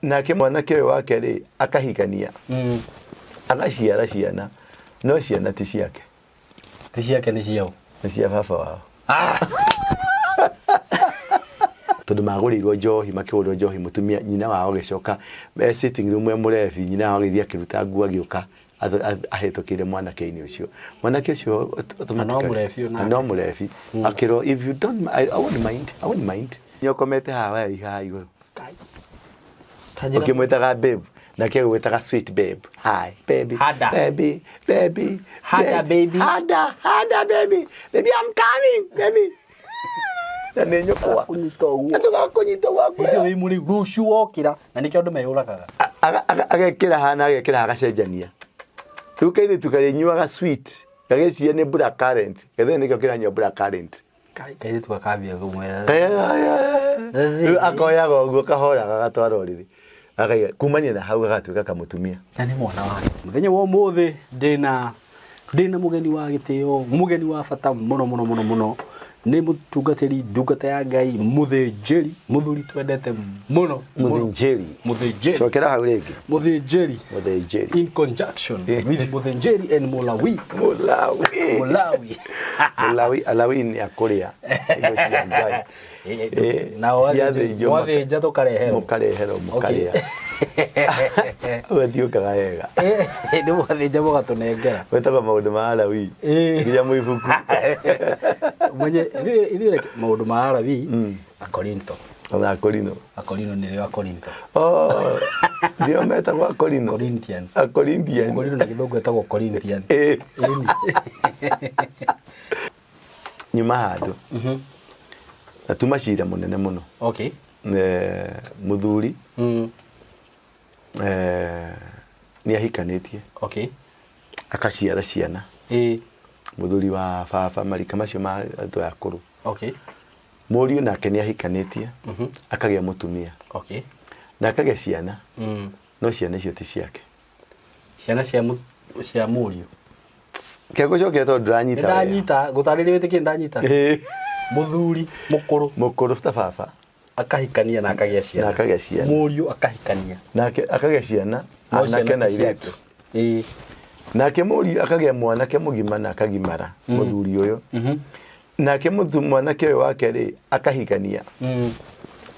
Nake mwanake ũyũ wake rĩ akahikania agaciara ciana no ciana ti ciake. Ti ciake, nĩ ciao? Nĩ cia baba wao. Tondũ magũrĩirwo njohi, makĩgũrĩrwo njohi, mũtumia nyina wao agĩcoka e sitting room e mũrebi, nyina wao agĩthiĩ akĩruta nguo agĩũka ahĩtũkĩire mwanake-inĩ ũcio, mwanake ũcio Na no mũrebi onake. Na no mũrebi, akĩrwo, "If you don't, I won't mind, I won't mind." Nĩũkomete haha waya haha igũrũ. Ta njĩra- Ũkĩmwĩtaga babe, nake agwĩtaga sweet babe, hi baby. Hada. Baby, baby. Hada, baby. Hada, hada baby, baby, I'm coming baby, na nĩ nyũkwa. Kũnyita ũguo. Acoka kũnyita ũguo. Hĩndĩ ĩyo wĩ mũrĩu, rũciũ wokĩra na nĩkĩo andũ meyũragaga. Agekĩra hana, agekĩra, agacenjania. Rĩu kairĩtu karĩnyuaga sweet gagĩciria nĩ black currant, gethe nĩkĩo kĩranyua black currant. Kairĩtu gakambia kũmwĩra. Rĩu akoyaga ũguo kahora, gagatwara ũrĩrĩ, akaiga. Kumania na hau gagatuĩka kamũtumia. Na nĩ mwana wake. Mũthenya wa ũmũthĩ ndĩna mũgeni wa gĩtĩo, mũgeni wa bata mũno mũno mũno mũno, nĩ mũtungatĩri, ndungata ya Ngai, mũthĩnjĩri, mũthuri twendete mũno. Mũthĩnjĩri. Mũthĩnjĩri. Cokera hau rĩngĩ. Mũthĩnjĩri. Mũthĩnjĩri. In conjunction with mũthĩnjĩri and Mũlawi. Mũlawi. Mũlawi. Mũlawi, alawi nĩ akũrĩa indo cia Ngai. Na ciathĩnjwo mwathĩnja tũkareherwo. Mũkareherwo mũkarĩa, gatiũkaga wega. Nĩ mwathĩnja mũgatũnengera. Wetagwo maũndũ ma Alawi nginya mwĩ ibuku. Mwenye ithuĩ reke maũndũ ma Alawi, Akorinto. Ona Akorino. Akorino nĩrĩo Akorinto. Oh, ndio metagwo Akorino. Corinthian. Acorinthian. Akorino na Gĩthũngũ etagwo Corinthian. Ĩni. Nyuma handũ na tuma cira mũnene mũno. Mũthuri nĩ ahikanĩtie, akaciara ciana. Mũthuri wa baba, marika macio ma andũ aya akũrũ. Mũriũ nake nĩ ahikanĩtie, akagĩa mũtumia na akagĩa ciana, no ciana icio ti ciake. Ciana cia mũriũ? Kegũcokera tondũ ndũranyita wega. Ndanyita, gũtarĩria wĩtĩkie ndanyita. Mũthuri mũkũrũ. Mũkũrũ ta baba. Akahikania na akagĩa ciana. Na akagĩa ciana. Mũriũ akahikania. Nake akagĩa ciana. No anake ciana na ti ciake. airĩtu. Nake mũriũ akagĩa mwanake mũgima na akagimara, mũthuri ũyũ. Nake mwanake ũyũ wake rĩ akahikania,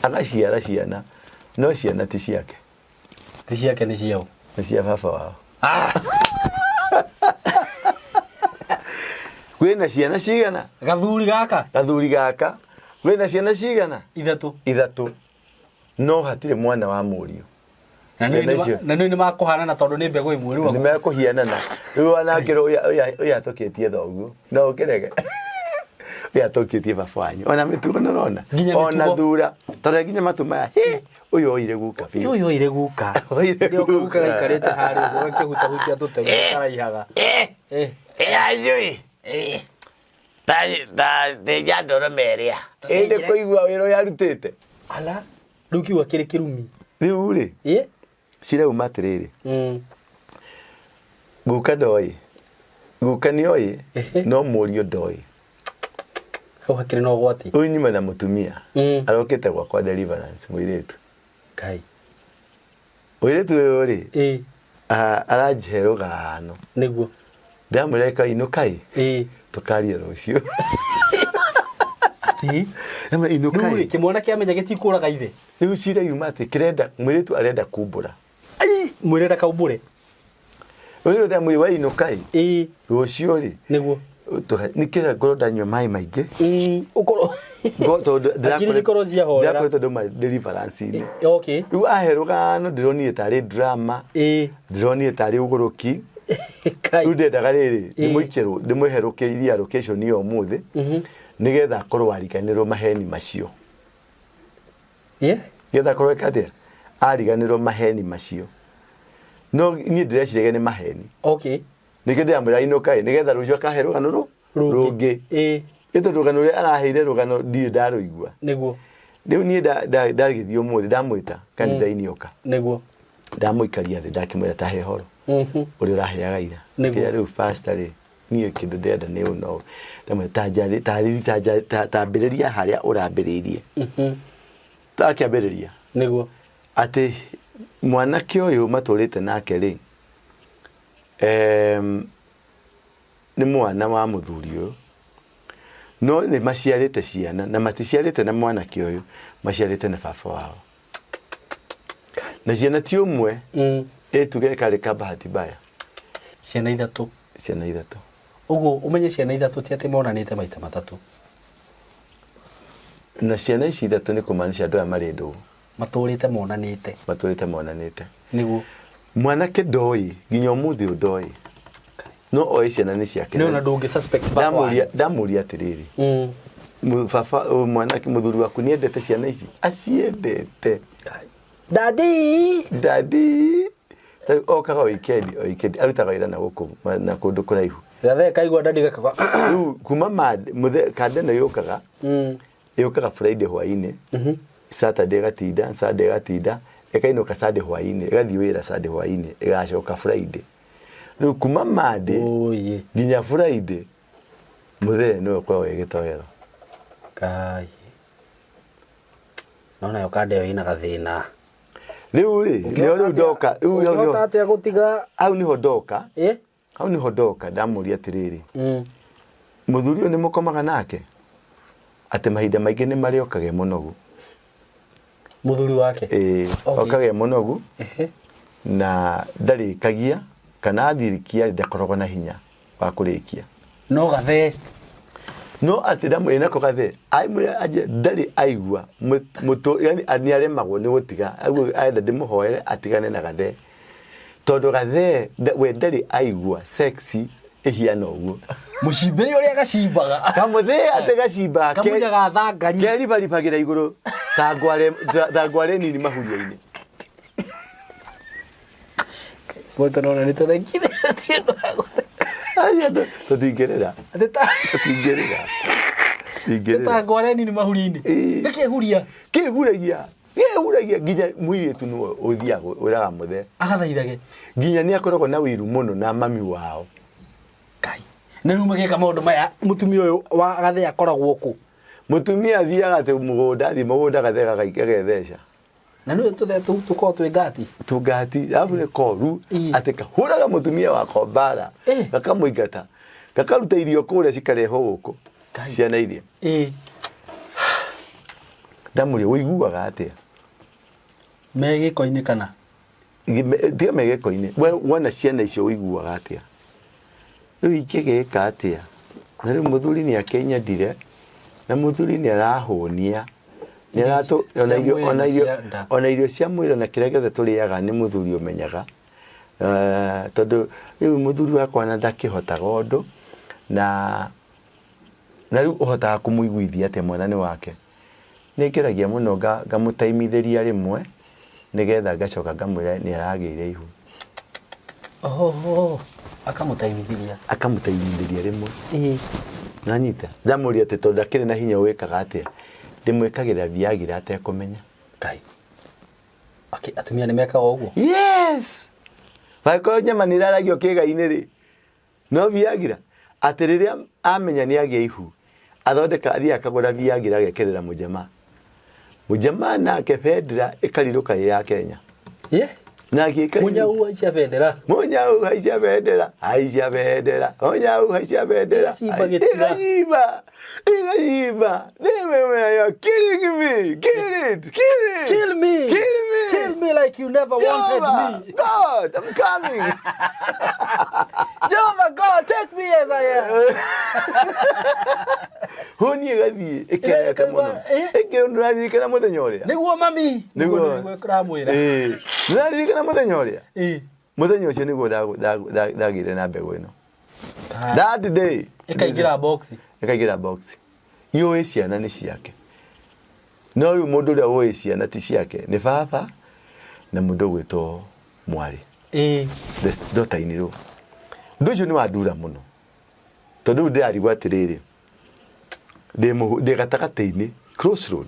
agaciara ciana, no ciana ti ciake. Ti ciake, nĩ ciao? Nĩ cia baba wao. Kwĩna ciana cigana? Gathuri gaka. Gathuri gaka kwĩna ciana cigana? Ithatũ. Ithatũ, no hatirĩ mwana wa mũriũ. Na Ciana icio. Na nĩ makũhanana tondũ nĩ mbegũ ĩmwe rĩu. Nĩ mekũhianana rĩu wanakĩrwo ũyũ atũkĩtie thoguo, no ũkĩrege ũyũ atũkĩtie baba wanyu, ona mĩtugo nĩũrona. Nginya ona mĩtugo. Thura tondũ nginya matũ maya, hĩ, ũyũ oire guka biũ. Ũyũ oire guka. Oire Ndio guka guka. gaikarĩte harĩa ũguo gakĩhutahutia tũtege karaihaga. Ĩanjui thĩnja ndũrũme ĩrĩa ĩndĩ kũigua wĩra ũrĩa arutĩte. Ala, rĩu kiugo kĩrĩ kĩrumi. Rĩu rĩ cirauma atĩrĩrĩ, guka ndoĩ, guka nĩoĩ, no mũriũ ndoĩ. Hau hakĩrĩ na ũgwati. Ũyũ nyuma na mũtumia arokĩte gwakwa deliverance, mũirĩtu. Ngai. Mũirĩtu ũyũ rĩ aranjhe rũgano. Ndamwĩra inũkai, tũkarie rũciũ. Ndamwĩra Rĩu rĩ inũkai. Kĩmwana kĩamenya gĩtikũraga ithe. Rĩu cira yuma atĩ kĩrenda, mũirĩtu arenda kumbũra. Ai, mwĩre ndakaumbũre. Ũyũ ndamwĩra we inũkai, rũciũ rĩ nĩkĩra ngorwo ndanyua maĩ maingĩ. Ũkorwo tondũ Hakiri cikorwo ciahorera. ndĩrakoretwo ndauma deliverance-inĩ. Rĩu ahe rũgano, ndĩronire tarĩ drama, ndĩronire tarĩ ũgũrũki. Kai. Rĩu ndendaga rĩrĩ ndĩmũikie, ndĩmũherũkĩirie location ĩyo ũmũthĩ, nĩgetha akorwo ariganĩrwo maheni macio. Nĩgetha akorwo eka atĩa, ariganĩrwo maheni macio. No niĩ ndĩreciragia nĩ maheni. Nĩkĩo ndĩramwĩra inũka ĩ, nĩgetha rũciũ akahe rũgano rũngĩ. Nĩ tondũ rũgano rũrĩa araheire, rũgano ndirĩ ndarũigua. Rĩu niĩ ndagĩthiĩ ũmũthĩ, ndamwĩta kanitha-inĩ oka. Ndamũikaria thĩ, ndakĩmwĩra tahe horo ũrĩa ũraheaga ira. Kĩrĩa rĩu pastor rĩ, niĩ kĩndũ ndĩrenda nĩ ũũ na ũũ. Ndamwĩra tambĩrĩria harĩa ũrambĩrĩirie. Akĩambĩrĩria atĩ Mwanake ũyũ matũrĩte nake rĩ, em, nĩ mwana wa mũthuri ũyũ no nĩ maciarĩte ciana na maticiarĩte na mwanake ũyũ maciarĩte na baba wao na ciana ti ũmwe ĩtuge karĩ ka bahati mbaya Ciana ithatũ. Ciana ithatũ. Ũguo ũmenye ciana ithatũ ti atĩ monanĩte maita matatũ. Na ciana ici ithatũ nĩ kũmaanisha andũ aya marĩ ndũgũ. Matũrĩte monanĩte. Matũrĩte monanĩte. Nĩguo. Mwanake ndoĩ nginya ũmũthĩ ũyũ ndoĩ no oĩ ciana nĩ ciake. Nĩ ona ndũngĩ suspect baba Ndamũria wanyu. Ndamũria atĩrĩrĩ, baba ũyũ mwanake mũthuri waku nĩ endete ciana ici? Aciendete. Daddy. Daddy. Rĩu okaga weekend, o weekend arutaga wĩra na gũkũ na kũndũ kũraihu. Gathee kaigua daddy gakagwa. Rĩu kuma kanda ĩno yũkaga yũkaga Friday hwainĩ, Saturday ĩgatinda, Sunday ĩgatinda, ĩkainũka Sunday hwainĩ, ĩgathiĩ wĩra Sunday hwainĩ, ĩgacoka Friday. Rĩu kuma Monday Oye. nginya Friday mũthee nĩwe ũkoragwo wĩ gĩtoero. Kai. No nayo kanda ĩyo ĩna gathĩna. Rĩu rĩ, nĩho rĩu ndoka, rĩu hau Ũngĩhota nĩho atĩa gũtiga hau nĩho ndoka, ĩ? Hau nĩho ndoka ndamũria atĩrĩrĩ, mũthuri ũyũ nĩ mũkomaga nake? Atĩ mahinda maingĩ nĩ marĩa okage mũnogu. Mũthuri wake? Ĩĩ, okage mũnogu na ndarĩkagia kana athirikia ndakoragwo na hinya wa kũrĩkia. No gathee. No atĩ ndamwĩra nako gathee, amwĩra anjĩra ndarĩ aigua mũtũ, yani nĩ aremagwo nĩ gũtiga, arenda ndĩmũhoere atigane na gathee. Tondũ gathee we ndarĩ aigua sex ĩhiana ũguo. Mũcimbĩre ũrĩa gacimbaga. Kamũthee atĩ gacimbaga Kamunyaga thangari. Keribaribagĩra igũrũ ta ngware ta ngware nini mahuria-inĩ. Mũndũ nona nĩ tũthekire ti ũndũ wa gũtheka. Acia tũtingĩrĩra. Atĩ ta Tũtingĩrĩra. ta Tũtingĩrĩra. ngware nini mahuria-inĩ. Ĩĩ. Gakĩhuria. Kĩhuragia. Kĩhuragia nginya mũirĩtu nĩwe ũthiaga ũraga mũthee. Agathaithage. Nginya nĩ akoragwo na ũiru mũno na mami wao. Ngai. Na rĩu magĩka maũndũ maya mũtumia ũyũ wa gathee akoragwo kũ? Mũtumia athiaga atĩ mũgũnda, athiĩ mũgũnda gathee gagethesha. Na nĩ tũthee tũu tũkoragwo twĩ ngati. Tũngati, arabu nĩ koru, atĩ kahũraga mũtumia wakwa mbara, gakamũingata, gakaruta irio kũrĩa cikarehwo gũkũ, ciana iria. Ndamũria, ũiguaga atĩa? Me gĩko-inĩ kana? Tiga me gĩko-inĩ, we wona ciana icio ũiguaga atĩa? Rĩu ingĩgĩka atĩa? Na rĩu mũthuri nĩ akĩnyendire, na mũthuri nĩ arahũnia. Nĩ aratũ, ona irio, ona irio, ona irio cia mwĩrĩ na kĩrĩa gĩothe tũrĩaga nĩ mũthuri ũmenyaga. Tondũ rĩu mũthuri wakwa ona ndakĩhotaga ũndũ, na na rĩu ũhotaga kũmũiguithia atĩa mwana nĩ wake? Nĩ ngeragia mũno ngamũtaimithĩria rĩmwe nĩgetha ngacoka ngamwĩra nĩ aragĩire ihu. Oho, akamũtaimithĩria. Akamũtaimithĩria rĩmwe. Ĩĩ. Nanyita. Ndamũria atĩ tondũ ndakĩrĩ na hinya wĩkaga atĩa? Ndĩmwĩkagĩra Viagra atekũmenya. Ngai. Atumia nĩ mekaga ũguo? Yes! Angĩkorwo nyama nĩ ĩraragio kĩĩga-inĩ rĩ, No Viagra, atĩ rĩrĩa amenya nĩ agĩa ihu, athondeka athiĩ akagũra Viagra agekĩrĩra mũjamaa. Mũjamaa nake bendera ĩkarirũka ĩ ya Kenya. Yeah. Nake ĩkarirũka. Mũnyau haicia bendera. Mũnyau haicia bendera, haicia bendera, mũnyau haicia bendera. Ĩgacimba gĩtiga. Ĩgacimba, ĩgacimba. You're killing me. Kill it. Kill it. Kill me. Kill me. Kill me like you never wanted Jehovah, me. God, I'm coming. Jehovah God, take me as I am. Hũni ĩgathiĩ ĩkenete mũno. Ĩngĩ nĩũraririkana mũthenya ũrĩa? Nĩguo mami. Nĩguo. Nĩguo kũramwĩra. Ĩĩ. Nĩũraririkana mũthenya ũrĩa? Ĩĩ. Mũthenya ũcio nĩguo ndagĩire na mbegũ ĩno. That day. Ĩkaingĩra box. Ĩkaingĩra box. Iũĩ ciana nĩ ciake. No rĩu mũndũ ũrĩa ũĩ ciana ti ciake nĩ baba na mũndũ ũgwĩtwo mwarĩ. Ĩĩ. The daughter in law. Ũndũ ũcio nĩ wandura mũno. Tondũ rĩu ndĩrarigwo atĩrĩrĩ, ndĩ gatagatĩ-inĩ, crossroad.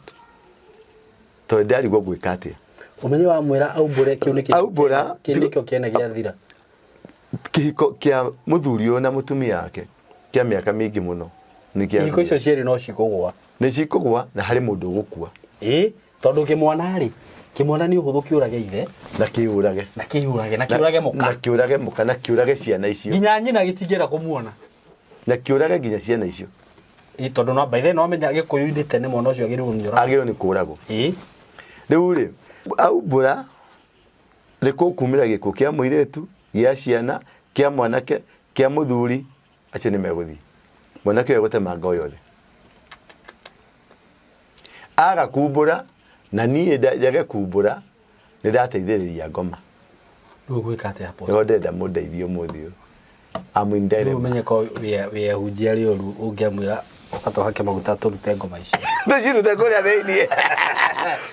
Tondũ ndĩrarigwo ngwĩka atĩa. Ũmenye wamwĩra aumbũre kĩu nĩkĩo Aumbũra, kĩu nĩkĩo kĩene gĩathira. Kĩhiko kĩa mũthuri ũyũ na mũtumia wake kĩa mĩaka mĩingĩ mũno nĩ kĩa Ihiko icio cierĩ no cikũgũa. Nĩ cikũgũa na harĩ mũndũ ũgũkua. Ĩĩ, tondũ kĩmwana rĩ, Kĩmwana nĩ ũhũthũ kĩũrage ithe. Na kĩũrage. Na kĩũrage, na kĩũrage mũka. Na kĩũrage mũka, na kĩũrage ciana icio. Nginya nyina gĩtingĩenda kũmuona. Na kĩũrage nginya ciana icio. Ĩ tondũ no by the way no menya gĩkũyũ-inĩ tene mwana ũcio agĩrĩirwo nĩ ũragwo. Agĩrĩirwo nĩ kũragwo. Ĩ. Rĩu rĩ, aumbũra nĩ kũkumĩra gĩkuũ kĩa mũirĩtu, gĩa ciana, kĩa mwanake, kĩa mũthuri, acio nĩ megũthiĩ. Mwanake ũyũ egũtemanga o yothe. Aga kumbũra, na niĩ njage kumbũra, nĩ ndateithĩrĩria ngoma. Rĩu ũgwĩka atĩa Apostle? Nĩho ndĩrenda mũndeithie ũmũthĩ ũyũ. I'm in Rĩu dilemma. ũmenye ko wĩ ahunjia arĩa oru ũngĩamwĩra ũka tũhake maguta tũrute ngoma icio. Tũcirute kũrĩa thĩiniĩ.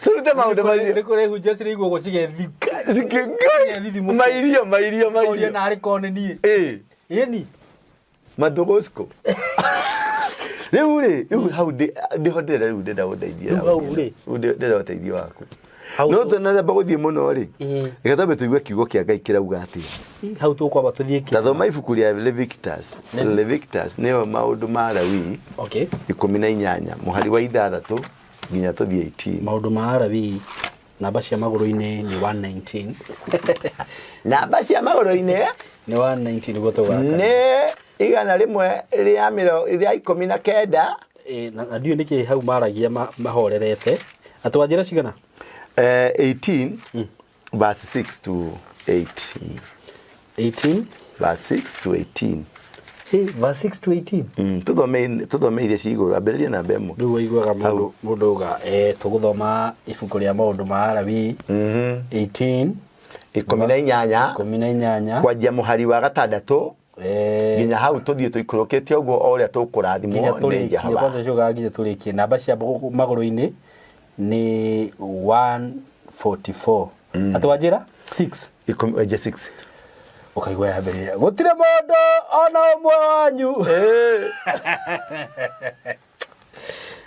Tũrute maũndũ macio. Nĩ kũrĩ hunjia ciraigua ũguo cigethika. Ngai, Mairio, mairio, Ũria mairio. narĩ korwo nĩ niĩ. Ĩĩ. Ĩni. Matũgũciko. Rĩu rĩ, rĩu hau ndĩho ndĩrenda rĩu ndĩrenda ũndeithie. Rĩu hau rĩ. Rĩu ndĩrenda ũteithio waku. Hau No tũnamba gũthiĩ mũno rĩ, Mm. reke twambe tũigue kiugo kĩa Ngai kĩrauga atĩa. Hau tũkwamba tũthiĩ kĩ. Tathoma ibuku rĩa Leviticus. Leviticus nĩyo maũndũ ma Lawii Okay. 18 mũhari wa 6 nginya tũthiĩ 18. Maũndũ ma Alawii namba cia magũrũ-inĩ nĩ 119. Namba cia magũrũ-inĩ Nĩ 119 nĩguo tũgaka. nĩ 119. Na ndiũĩ nĩkĩ hau maragia mahorerete. Atĩ wanjĩra cigana? 18 verse 6 to 18. 18 Verse 6 to 18. Hey, verse 6 to 18. Tũthome iria ci igũrũ, ambĩrĩria namba ĩmwe. Rĩu waiguaga mũndũ uga tũgũthoma ibuku rĩa maũndũ ma Alawii 18 18 18 kwanjia mũhari wa 6 nginya hau tũthiĩ tũikũrũkĩte ũguo o ũrĩa tũkũrathimwo nginya nĩ tũrĩkie Jehova. kwanza cugaga nginya tũrĩkie namba cia magũrũ-inĩ nĩ 144 atĩ wanjĩra 6 Ikũmi 6. Ũkaigua yambĩrĩria gũtirĩ mũndũ ona ũmwe wanyu.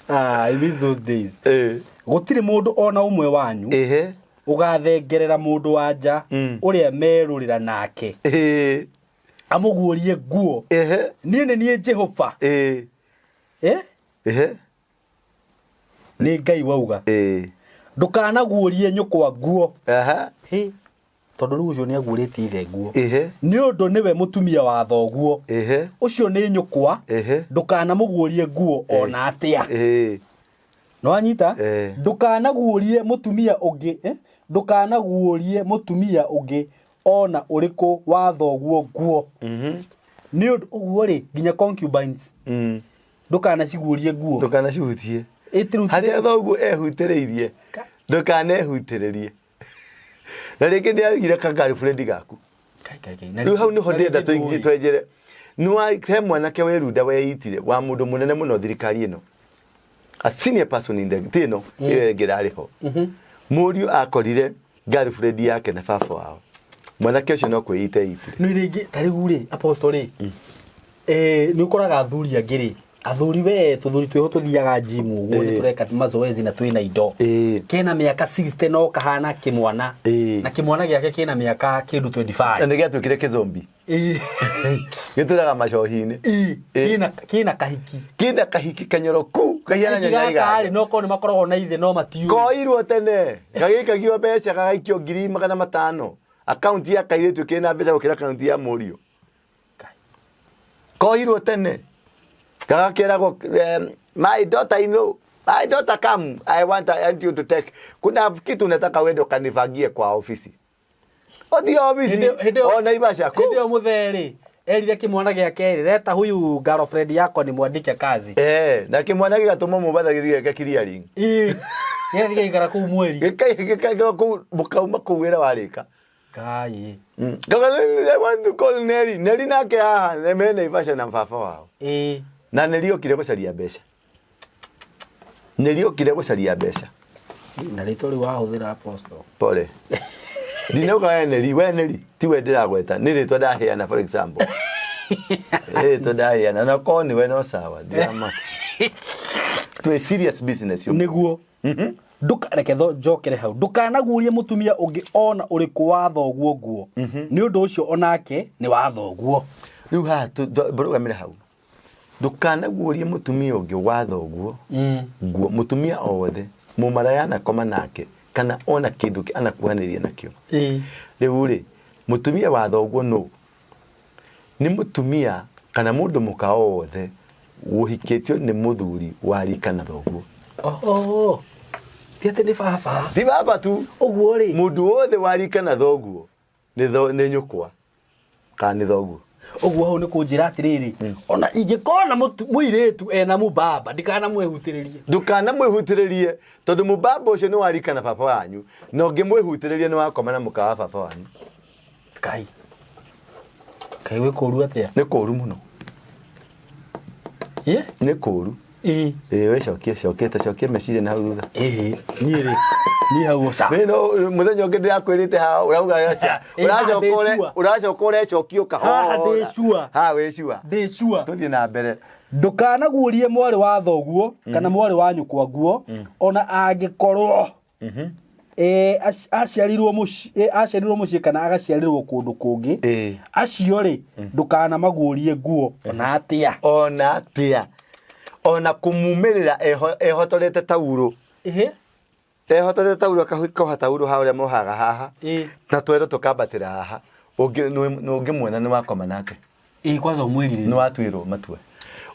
Ah, I miss those days. Gũtirĩ mũndũ ona ũmwe wanyu ũgathengerera mũndũ wa nja ũrĩa merũrĩra nake amũguũrie nguo. Niĩ nĩ niĩ Jehova. Eh? Nĩ Ngai wauga. Ndũkanaguũrie nyũkwa nguo. Hĩ, tondũ rĩu ũcio nĩ aguũrĩtie ithe nguo. Nĩ ũndũ nĩwe mũtumia wa thoguo. Ũcio nĩ nyũkwa. Ndũkanamũguũrie nguo ona atĩa. Nĩwanyita? Ndũkanaguũrie mũtumia ũngĩ, ndũkanaguũrie mũtumia ũngĩ ona ũrĩkũ wa thoguo nguo. Nĩ ũndũ ũguo rĩ, nginya concubines. Ndũkanaciguũrie nguo. Ndũkanacihutie. Ĩti rĩu Harĩa thoguo ehutĩrĩirie, ndũkanehutĩrĩrie. Na rĩngĩ nĩ aigire ka girlfriend gaku. Kai, kai, kai. Na Rĩu hau nĩho na ndĩrenda rĩngĩ ndũĩ. twenjere. Nĩ he mwanake werunda weitire wa mũndũ mũnene mũno thirikari ĩno. A senior person in the ti ĩno ĩyo ĩngĩ ĩrarĩ ho. Mũriũ akorire girlfriend yake na baba wao. Mwanake ũcio no kwĩita eitire. Nĩ rĩngĩ ta rĩu rĩ apostle rĩ nĩ ũkoraga athuri angĩ rĩ athuri we tũthuri twĩho tũthiaga gym ũguo nĩ tũreka mazoezi na twĩna indo kena mĩaka 60 no kahana kĩmwana na kĩmwana gĩake kĩna mĩaka kĩndũ 25 Na nĩ gĩatuĩkire kĩzombi. Gĩtũraga macohi-inĩ. Kĩna kahiki. Kĩna kahiki kanyoroku kahiana nyanya Gaka rĩ iganda. no korwo nĩ makoragwo na ithe no matiũĩ. Koirwo tene gagĩikagio mbeca gagaikio 500,000 akaunti ya kairĩtu kĩna mbeca gũkĩra akaunti ya mũriũ. Koirwo tene gagakeragwo my daughter in law, my daughter come, I want you to take, kuna kitu nataka uende ukanifagie kwa ofisi. Ũthiĩ ofisi o Naivasha Hĩndĩ ĩyo mũthee rĩ erire kĩmwana gĩake rĩ leta huyu girlfriend yako nimwandike kazi. Na kĩmwana gĩgatũmwo Mombatha gĩthiĩ gĩke clearing. Gĩgathiĩ gĩgaikara kũu mweri. Gĩkaikara kũu mũkauma kũu wĩra warĩka. Ngai. Kaka, I want to call Neri. Neri nake haha me Naivasha na baba wao. Na Neri okire gũcaria mbeca. Neri okire gũcaria mbeca. Na rĩtwa rĩu wahũthĩra apostle. Pole. Ndinauga we Neri, we Neri, ti we ndĩragweta, nĩ rĩtwa ndaheana for example. Rĩtwa ndaheana, na korwo nĩ we no sawa, ndiramaka. Twĩ serious business yo. Nĩguo. Ndũkareke njokere hau. Ndũkanaguũrie mũtumia ũngĩ ona ũrĩkũ wa thoguo nguo. Nĩ ũndũ ũcio onake nĩ wa thoguo. Rĩu haha mbũrũgamĩre hau. Ndũkanaguũrie mũtumia ũngĩ wa thoguo nguo, mũtumia o wothe mũmaraya anakoma nake Kana ona kĩndũ anakuhanĩrĩria nakĩo. Ĩĩ. Rĩu rĩ, mũtumia wa thoguo nũ? Nĩ mũtumia kana mũndũ mũka o wothe ũhikĩtio nĩ mũthuri wa rika na thoguo. Oho. Ti atĩ nĩ baba. Ti baba tu. Ũguo rĩ. Mũndũ wothe wa rika na thoguo nĩ tho, nĩ nyũkwa kana nĩ thoguo. Ũguo hau nĩ kũnjĩra atĩrĩrĩ, ona ingĩkona mũirĩtu ena mũbaba ndikanamwĩhutĩrĩrie. Ndũkanamwĩhutĩrĩrie tondũ mũbaba ũcio nĩ wa rika na baba wanyu, na ũngĩmwĩhutĩrĩria nĩ wakoma na mũka wa baba wanyu. Ngai. Kaĩ gwĩ kũru atĩa? Nĩ kũru mũno. Ĩ? Nĩ kũru. Ĩ. Ĩ we cokia cokia ta cokia meciria na hau thutha. Ĩ niĩ rĩ niĩ hau ca. Nĩ no mũthenya ũngĩ ndĩrakwĩrĩte haha ũrauga aca. Ĩ, Ũracoka haha ũre ndĩ sure. ũracoka ũrecokio kahora. Haha ndĩ sure. Haha wĩ sure. Ndĩ sure. Tũthiĩ na mbere. Ndũkanaguũrie mwarĩ wa thoguo kana mwarĩ wa nyũkwa nguo ona angĩkorwo Eh, aciarirwo mũciĩ eh, aciarirwo mũciĩ kana agaciarirwo kũndũ kũngĩ Ĩĩ. acio rĩ ndũkanamaguũrie nguo ona atĩa Ona atĩa. Ona kũmumĩrĩra ehotorete taurũ. Ĩhĩ. Ehotorete taurũ akahoha taurũ haha ũrĩa mohaga haha. Ĩĩ. Na twero tũkambatĩra haha. Ũngĩmuona nĩ wakoma nake. Ĩĩ kwanza ũmwĩrire. Nĩ watuĩrwo matua.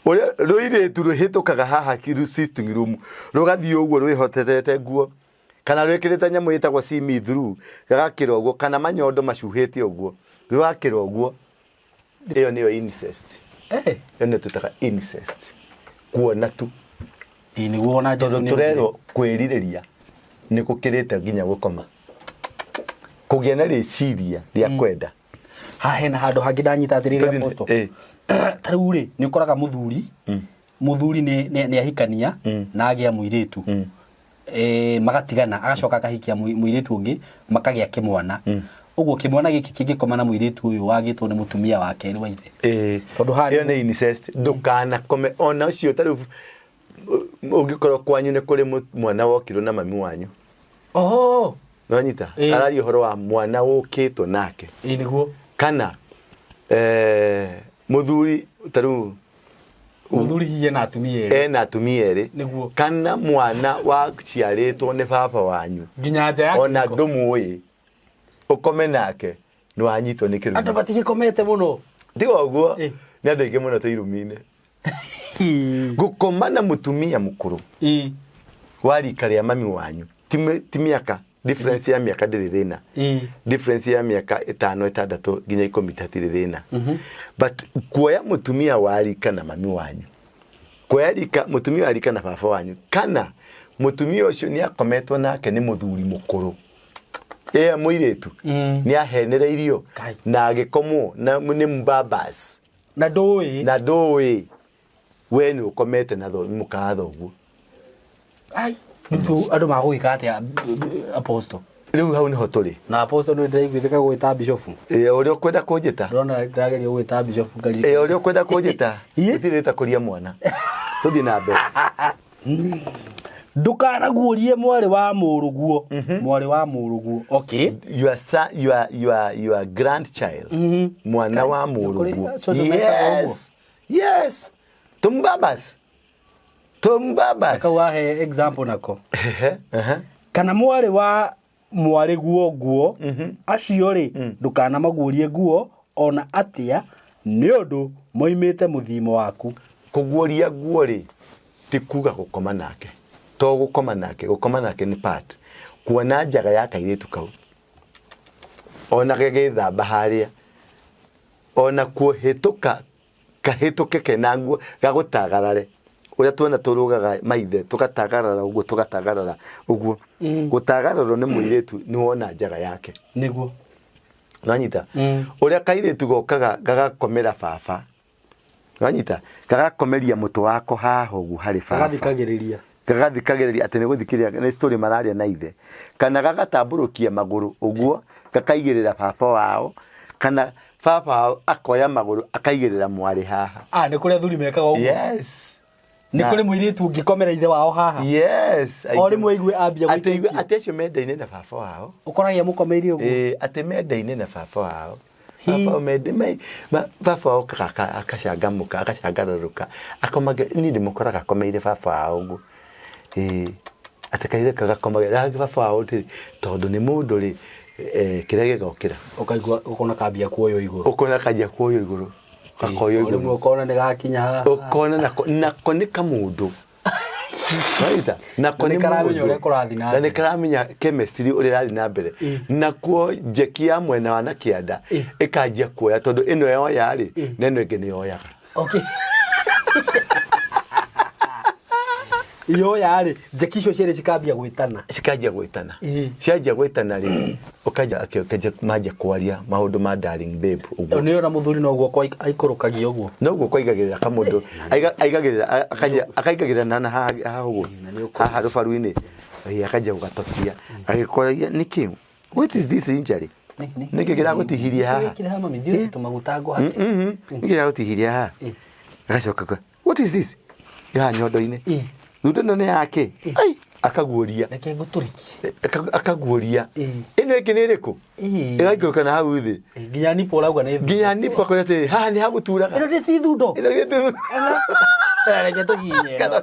Ũrĩa rũirĩtu rũhĩtũkaga haha sitting room rũgathiĩ ũguo rwĩhotorete nguo kana rwĩkĩrĩte nyamũ ĩtagwo see me through gagakĩra ũguo kana manyondo macuhĩte ũguo rũgakĩra ũguo. Ĩyo nĩyo incest. Eh. Ĩyo nĩyo twĩtaga incest. Kuona tu. Ĩĩ nĩguo ona Jesu Tondũ nĩ tũrerwo kwĩrirĩria nĩ gũkĩrĩte nginya gũkoma. Kũgĩa na rĩciria rĩa kwenda. Haha hena handũ hangĩ ndanyita atĩrĩrĩ Tũthiĩ- apostle. ĩĩ. Ta rĩu rĩ nĩ ũkoraga mũthuri mũthuri nĩ ahikania na agĩa mũirĩtu. Eh, magatigana agacoka akahikia mũirĩtu ũngĩ makagĩa kĩmwana. Ũguo kĩmwana gĩkĩ kĩngĩkoma na mũirĩtu ũyũ wagĩtwo nĩ mũtumia wa kerĩ wa ithe. Ĩĩ. Tondũ haha Ĩyo nĩ incest. Ndũkanakome ona ũcio ta rĩu ũngĩkorwo kwanyu nĩ kũrĩ mwana wokirwo na mami wanyu. Oho. Nĩwanyita? Ĩĩ. Araria ũhoro wa mwana wũkĩtwo nake. Ĩĩ nĩguo. Kana mũthuri ta rĩu Mũthuri hihi ena atumia erĩ. Ena atumia erĩ. Nĩguo. Kana mwana waciarĩtwo nĩ baba wanyu. Nginya nja ya Ona kĩhiko. ndũmũĩ. Ũkome nake nĩwanyitwo nĩ kĩrumi. Andũ matigĩkomete mũno. Tiga ũguo. Ĩĩ. Nĩ andũ aingĩ mũno twĩ irumi-inĩ. Gũkoma na mũtumia mũkũrũ. Ĩĩ. Wa rika rĩa mami wanyu. Ti mĩaka, difference ya mĩaka ndĩrĩ thĩna. Ĩĩ. Difference ya mĩaka ĩtano, ĩtandatũ nginya ikũmi hatirĩ thĩna. But kuoya mũtumia wa rika na mami wanyu. Kuoya rika, mũtumia wa rika na baba wanyu. Kana mũtumia ũcio nĩ akometwo nake nĩ mũthuri mũkũrũ. Ĩĩ mũirĩtu. Nĩ ahenereirio Kai. na agĩkomwo na nĩ mbabas. Na ndũĩ. Na ndũĩ. We nĩ ũkomete na mũka wa thoguo. Ai, rĩu andũ magũgĩka atĩa apostle? Rĩu hau nĩho tũrĩ. Na apostle nĩ ndĩraiguithĩka gũgĩta bishop. Ĩĩ, ũrĩa ũkwenda kũnjĩta. Ndĩrona ndĩrageria gũgĩta bishop ngaririkana. Ĩĩ, ũrĩa ũkwenda kũnjĩta. Ĩĩ. Gũtirĩ rĩtakũria mwana. Tũthiĩ na mbere. Ndũkanaguũrie mwarĩ wa mũrũguo. Mwarĩ wa mũrũguo. Okay. Your son, your, your, your grandchild. Mwana wa Nĩ kũrĩ mũrũguo. cũcũ mekaga ũguo. Yes. Yes. Tumbabas. Tumbabas. Kau wahe example nako. Ehe, ehe. Kana mwarĩ wa mwarĩ guo nguo acio rĩ ndũkanamaguũrie nguo ona atĩa nĩ ũndũ moimĩte mũthimo waku. Kũguũria nguo rĩ ti kuga gũkoma nake. To gũkoma nake, gũkoma nake nĩ part. Kuona njaga ya kairĩtu kau. Ona gagĩthamba harĩa. Ona kũhĩtũka kahĩtũke kena nguo gagũtagarare. Ũrĩa tuona tũrũgaga maithe tũgatagarara ũguo tũgatagarara ũguo. Gũtagararwo nĩ mũirĩtu nĩ wona njaga yake. Nĩguo. Nĩwanyita? Ũrĩa kairĩtu gokaga gagakomera baba. Nĩwanyita? Gagakomeria mũtwe wako haha ũguo harĩ baba. Gagathikagĩrĩria. Gagathikagĩrĩria atĩ nĩ gũthikĩrĩria nĩ story mararia na ithe. Kana gagatambũrũkia magũrũ ũguo gakaigĩrĩra baba wao kana baba wao akoya magũrũ akaigĩrĩra mwarĩ haha. Ah, nĩ kũrĩ athuri mekaga ũguo. Yes. Nĩ kũrĩ mũirĩtu ũngĩkomera ithe wao haha. Yes. O rĩmwe aigue ambia Atĩ gũikũrũkia. atĩ acio mendaine na baba wao. Ũkoragia mũkomeire ũguo. Ĩĩ, atĩ mendaine na baba wao. Hi. Baba wao mende, me, ma, baba wao okaga akacangamũka, akacangararũka. Akomage, niĩ ndĩmũkoraga akomeire baba wao ũguo. Ĩĩ. Atĩ kairĩtu kagakomagĩra baba wao rĩ, tondũ nĩ mũndũ rĩ, kĩrĩa gĩgokĩra. Ũkaigua ũkona kambia kuoywo igũrũ. Ũkona kanjia kuoywo igũrũ. Gakoywo igũrũ. Rĩmwe ũkona nĩ gakinya haha. Ũkona nako nako nĩ kamũndũ. Wanyita? Nako Na nĩ nĩ karamenya mũndũ. ũrĩa kũrathiĩ na Na nĩ mbere. karamenya chemistry ũrĩa ĩrathiĩ na mbere. Nakuo njeki ya mwena wa na kĩanda ĩkanjia kuoya tondũ ĩno yoya rĩ, na ĩno ĩngĩ nĩ yoyaga. Okay. Yoya rĩ, njeki icio cierĩ cikambia gwĩtana. Cikanjia gwĩtana. Ĩĩ. Cianjia gwĩtana rĩ, ũkanjia ũkanjia manjia kwaria maũndũ ma darling babe ũguo. Nĩ ona mũthuri noguo aikũrũkagia ũguo. Noguo kwaigagĩrĩra kamũndũ aigagĩrĩra akanjia akaigagĩrĩra na haha haha ũguo na nĩ ũkũigua. haha rũbaru-inĩ. Ĩĩ, akanjia gũgatokia agĩkoragia nĩkĩ, what is this injury, nĩkĩ kĩragũtihirie haha? Wĩkĩre haha mami, thiĩ tũmaguta ngũhake. Nĩkĩ kĩragũtihirie haha? Agacoka what is this haha nyondo-inĩ? Thundo ĩno nĩ yake? Ai, akaguũria. Reke ngũtũrĩkie. Akaguũria. Ĩno ĩngĩ nĩ ĩrĩkũ? Ĩgaikũrũka na hau thĩ. Nginya nipo ũrauga nĩ thundo. Nginya nipo akoiga atĩrĩ, haha nĩ hagũturaga. Ĩno ti thundo. Ĩno githĩ ti Reke tũhihinye ĩno.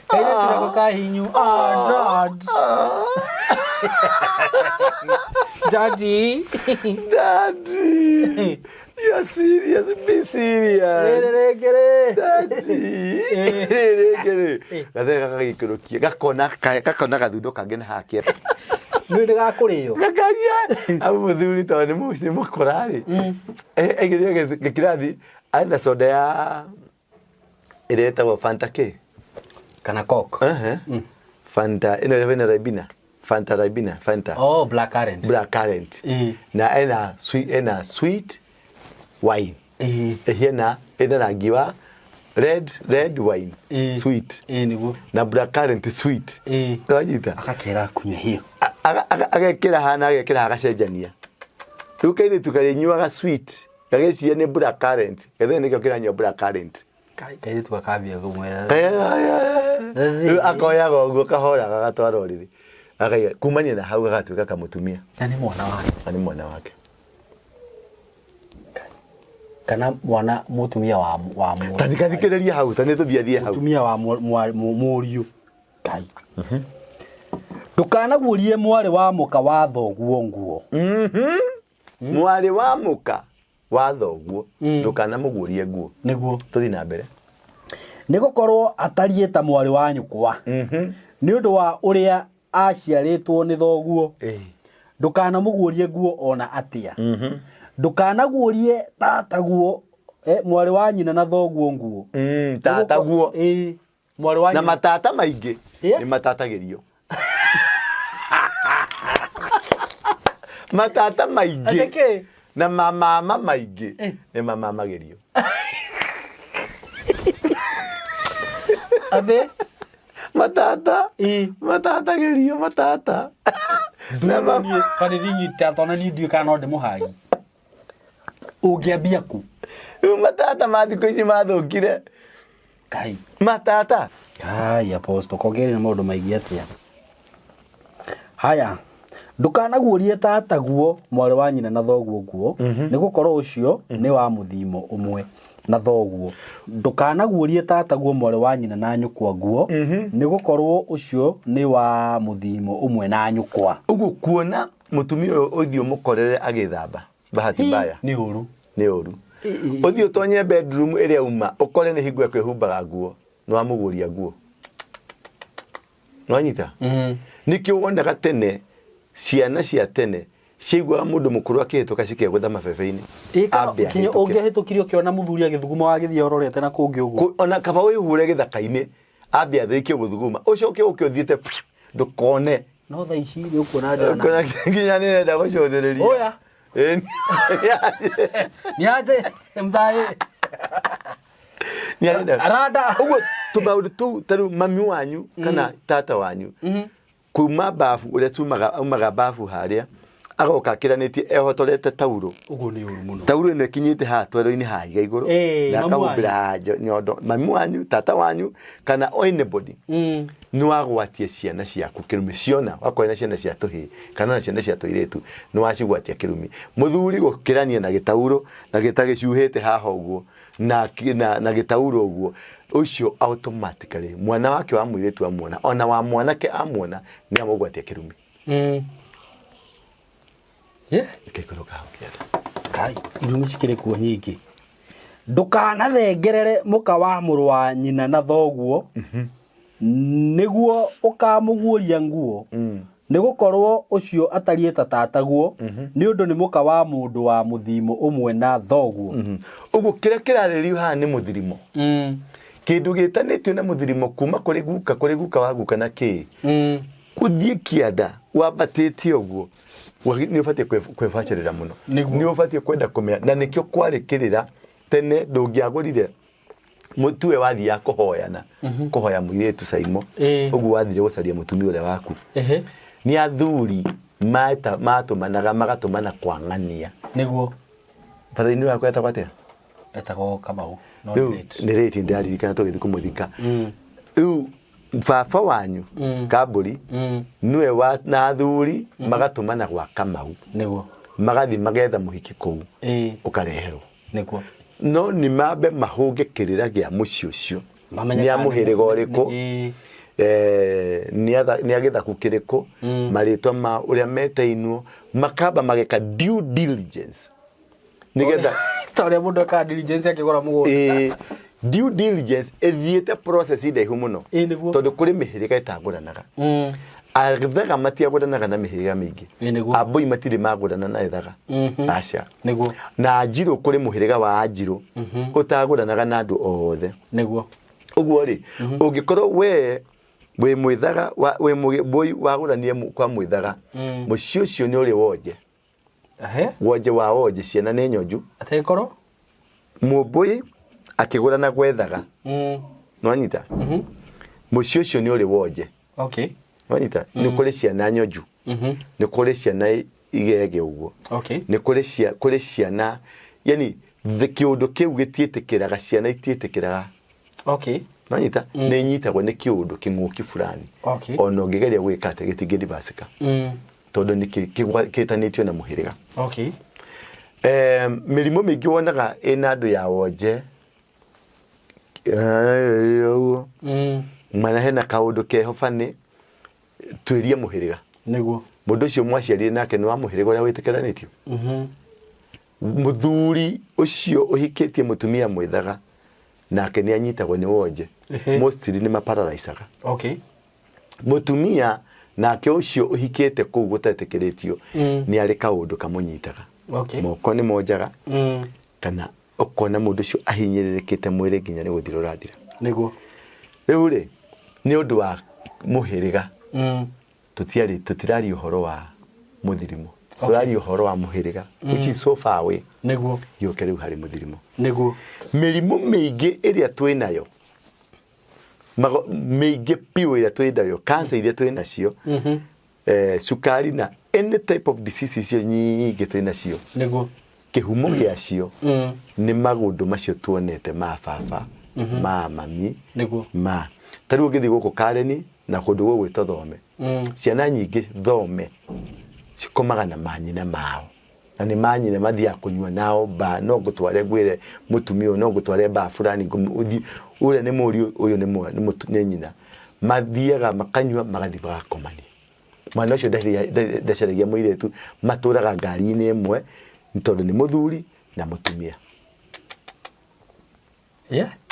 Kairĩtu nako kahinyu. Ah, dad. Daddy. Daddy, you are serious, be serious. Rĩrĩ rĩngĩ rĩ. Daddy. Rĩrĩ rĩngĩ rĩ. Gathee gagagĩikũrũkia, gakona gakona gathundo kangĩ na hakia. Nĩ nĩ gakũrĩo. Gakaria. Au mũthuri tondũ nĩ mũciĩ mũkora rĩ. Aigĩrĩire gĩkirathi, arĩ na soda ya ĩrĩa ĩtagwo Fanta kĩ? Kana Coke. Fanta ĩno ĩrĩa ĩna Ribena. Fanta Ribena, Fanta. Oh, black currant. Black currant. Na ena sweet, ena sweet wine. Ĩhiana ĩna rangi wa red, red wine. Sweet. Ĩĩ nĩguo. Na black currant sweet. Wanyita? Agakĩra kunywa hiyo. Agekĩra haha na agekĩra agacenjania. Rĩu kairĩtu karĩnyuaga sweet, gagĩciria nĩ black currant. Gethĩ nĩkĩo kĩranyua black currant. Kairĩtu gakambia kũmwĩra. Rĩu akoyaga ũguo kahora gagatwara ũrĩrĩ. Akaiga kumania na hau gagatuĩka kamũtumia. Na nĩ mwana wake. Na nĩ mwana wake. Kana mwana mũtumia wa wa mũriũ. Ta thikĩrĩria hau, ta nĩ tũthiathie hau. Mũtumia wa mũriũ. Ngai. Ndũkanaguũrie mwarĩ wa mũka wa thoguo nguo. Mwarĩ wa mũka wa thoguo ndũkanamũguũrie nguo. Nĩguo. Tũthiĩ na mbere. Nĩ gũkorwo atariĩ ta mwarĩ wa nyũkwa. Nĩ ũndũ wa ũrĩa aciarĩtwo nĩ thoguo. Ndũkanamũguũrie nguo ona atĩa. Ndũkanaguũrie tataguo, mwarĩ wa nyina na thoguo nguo. Tataguo. Mwarĩ wa Na nyina. matata maingĩ Yeah. nĩ matatagĩrio. Matata maingĩ Atĩ kĩ? na mamama maingĩ nĩ mamamagĩrio. Atĩ? Matata. Matatagĩrio matata. Na Niĩ, funny thing, tata ona niĩ ndiũĩ kana no ndĩmũhagi. Ũngĩambia kũ? Rĩu matata ma thikũ ici mathũkire. Ngai. Matata. Kai, Apostle, kongerera na maũndũ maingĩ atĩa? Haya, ndũkanaguũrie tataguo mwarĩ wa nyina na thoguo nguo, nĩ gũkorwo ũcio nĩ wa mũthimo ũmwe na thoguo. Ndũkanaguũrie tataguo mwarĩ wa nyina na nyũkwa nguo, nĩ gũkorwo ũcio nĩ wa mũthimo ũmwe na nyũkwa. Ũguo kuona mũtumia ũyũ ũthiĩ ũmũkorere agĩthamba, bahati mbaya. Nĩ ũru. Nĩ ũru. Ũthiĩ ũtonye bedroom ĩrĩa uma, ũkore nĩ hingo ekwĩhumbaga nguo, nĩ wamũguũria nguo. Nĩwanyita? Nĩkĩo wonaga tene, ciana cia tene, ciaiguaga mũndũ mũkũrũ akĩhĩtũka cikegũtha mabebe-inĩ. Ambe Kinya ahĩtũke. ũngĩahĩtũkire ũkĩona mũthuri agĩthuguma wagĩthiĩ ũrorete na kũngĩ ũguo. Ona kaba wĩhure gĩthaka-inĩ, ambe athĩkie gũthuguma, ũcoke ũke ũthiĩte ndũkone. No thaa ici nĩ ũkuona njana. Ũkona nginya nĩ ĩrenda gũcũthĩrĩria. Oya. Ĩĩ, Nĩ aje mzae. nĩ arenda. Aranda. Ũguo tũmaũndũ tũu ta rĩu mami wanyu kana tata wanyu kuma babu ũrĩa tumaga aumaga babu harĩa Agoka akĩranĩtie ehotorete taurũ. Ũguo nĩ ũru mũno. Taurũ ĩno ĩkinyĩte haha twero-inĩ haha iga igũrũ. Ĩĩ, Na mamu akahumbĩra wanyu. haha nyondo. Mami wanyu, tata wanyu, kana anybody. Nĩ wagwatia ciana ciaku kĩrumi ciona wakorwo na ciana cia tũhĩĩ kana na ciana cia tũirĩtu nĩ wacigwatia kĩrumi. Mũthuri gũkĩrania na gĩtaurũ na gĩtagĩcuhĩte haha ũguo na gĩtaurũ ũguo ũcio automatically mwana wake wa mũirĩtu amuona ona wa mwanake amuona nĩ amũgwatia kĩrumi. Yeah. Gĩkũrũka hau kĩanda. Kai, irumi cikĩrĩ kuo nyingĩ. Ndũkanathengerere mũka wa mũrũ wa nyina na thoguo, nĩguo ũkamũguũria nguo, nĩ gũkorwo ũcio atariĩ ta tataguo, nĩ ũndũ nĩ mũka wa mũndũ wa mũthimo ũmwe na thoguo. Ũguo kĩrĩa kĩrarĩrĩrio haha nĩ mũthirimo. Kĩndũ gĩtanĩtio na mũthirimo kuma kũrĩ guka kũrĩ guka wa guka na kĩĩ. Gũthiĩ kĩanda wambatĩte ũguo nĩ ũbatiĩ kwĩbacĩrĩra mũno. Nĩguo. Nĩ ũbatiĩ kwenda kũmenya na nĩkĩo kwarĩ kĩrĩra tene ndũngĩagũrire mũtue wathiaga kũhoyana kũhoya mũirĩtu Caimo ũguo wathire gũcaria mũtumia ũrĩa waku. Nĩ athuri matũmanaga magatũmana kwa ng'ania. Nĩguo. Batha-inĩ waku etagwo atĩa? Etagwo Kamau, no Rĩu nĩ late. nĩ late ndĩraririkana tũgĩthiĩ kũmũthika. Rĩu baba wanyu Kambũri nĩwe wa na athuri magatũmana gwa Kamau. Nĩguo. Magathiĩ magetha mũhiki kũu. Ũkareherwo. Nĩguo. No nĩ mambe mahũnge kĩrĩra gĩa mũciĩ ũcio. Mamenye Nĩ a kana mũhĩrĩga ũrĩkũ? Nĩ a gĩthaku kĩrĩkũ? Marĩtwa ma ũrĩa metainwo, makamba mageka due diligence. Nĩgetha ta ũrĩa mũndũ ekaga diligence akĩgũra mũgũnda. Due diligence ĩthiĩte process ndaihu mũno. Nĩguo. Tondũ kũrĩ mĩhĩrĩga ĩtagũranaga. Athaga matiagũranaga na mĩhĩrĩga mĩingĩ. Nĩguo. Ambũi matirĩ magũrana na ĩthaga. Aca. Nĩguo. Na Anjirũ kũrĩ mũhĩrĩga wa Anjirũ ũtagũranaga na andũ othe. Nĩguo. Ũguo rĩ, ũngĩkorwo we wĩ mwĩthaga, wĩ mũgĩmbũi wagũranie kwa mwĩthaga, mũciĩ ũcio nĩ ũrĩ wonje. Wonje wa wonje, ciana nĩ nyonju. Ategĩkorwo? Mũmbũi akĩgũrana gwethaga. Nĩwanyita? Mũciĩ ũcio nĩ ũrĩ wonje. Nĩwanyita? Nĩ kũrĩ ciana nyonju. Nĩ kũrĩ ciana igege ũguo. Nĩ kũrĩ kũrĩ ciana, yani kĩũndũ kĩu gĩtiĩtĩkĩraga, ciana itiĩtĩkĩraga. Nĩwanyita? Nĩ inyitagwo nĩ kĩũndũ kĩng'ũki fulani. Ona ũngĩgeria gwĩka atĩa gĩtingĩrivasĩka. Tondũ nĩ kĩtanĩtio na mũhĩrĩga. Mĩrimũ mĩingĩ wonaga ĩna andũ ya wonje. Ũguo. Mana hena kaũndũ keho bani, tuĩrie mũhĩrĩga. Nĩguo. Mũndũ ũcio mwaciarire nake nĩ wa mũhĩrĩga ũrĩa wĩtĩkĩranĩtio. Mũthuri ũcio ũhikĩtie mũtumia mwĩthaga nake nĩ anyitagwo nĩ wonje. Mostly nĩ mapararaicaga. Mũtumia nake ũcio ũhikĩte kũu gũtetĩkĩrĩtio nĩ arĩ kaũndũ kamũnyitaga. Moko nĩ monjaga. Kana ũkona mũndũ ũcio ahinyĩrĩrĩkĩte mwĩrĩ nginya nĩ gũthira ũrathira. Nĩguo. Rĩu rĩ, nĩ ũndũ wa mũhĩrĩga. Tũtiraria ũhoro wa mũthirimo. Tũraria ũhoro wa mũhĩrĩga, which is so far away. Nĩguo. Gĩũke rĩu harĩ mũthirimo. Nĩguo. Mĩrimũ mĩingĩ ĩrĩa twĩnayo, mĩingĩ biũ ĩrĩa twĩnayo, cancer iria twĩnacio, cukari na any type of disease icio nyingĩ twĩnacio. Nĩguo. Kĩhumo gĩacio nĩ maũndũ macio tuonete ma baba, ma mami, Nĩguo. ma. Ta rĩu ũngĩthiĩ gũkũ Kareni na kũndũ gũgwĩtwo Thome. Ciana nyingĩ Thome cikomaga na manyina mao. Na nĩ manyina mathiaga kũnyua nao ba, no ngũtware ngwĩre mũtumia ũyũ, no ngũtware ba fulani, ũthiĩ, ũrĩa nĩ mũriũ, ũyũ nĩ nyina. Mathiaga makanyua, magathiĩ magakomania. Mwana ũcio ndacaragia mũirĩtu, matũraga ngari-inĩ ĩmwe, tondũ nĩ mũthuri na mũtumia.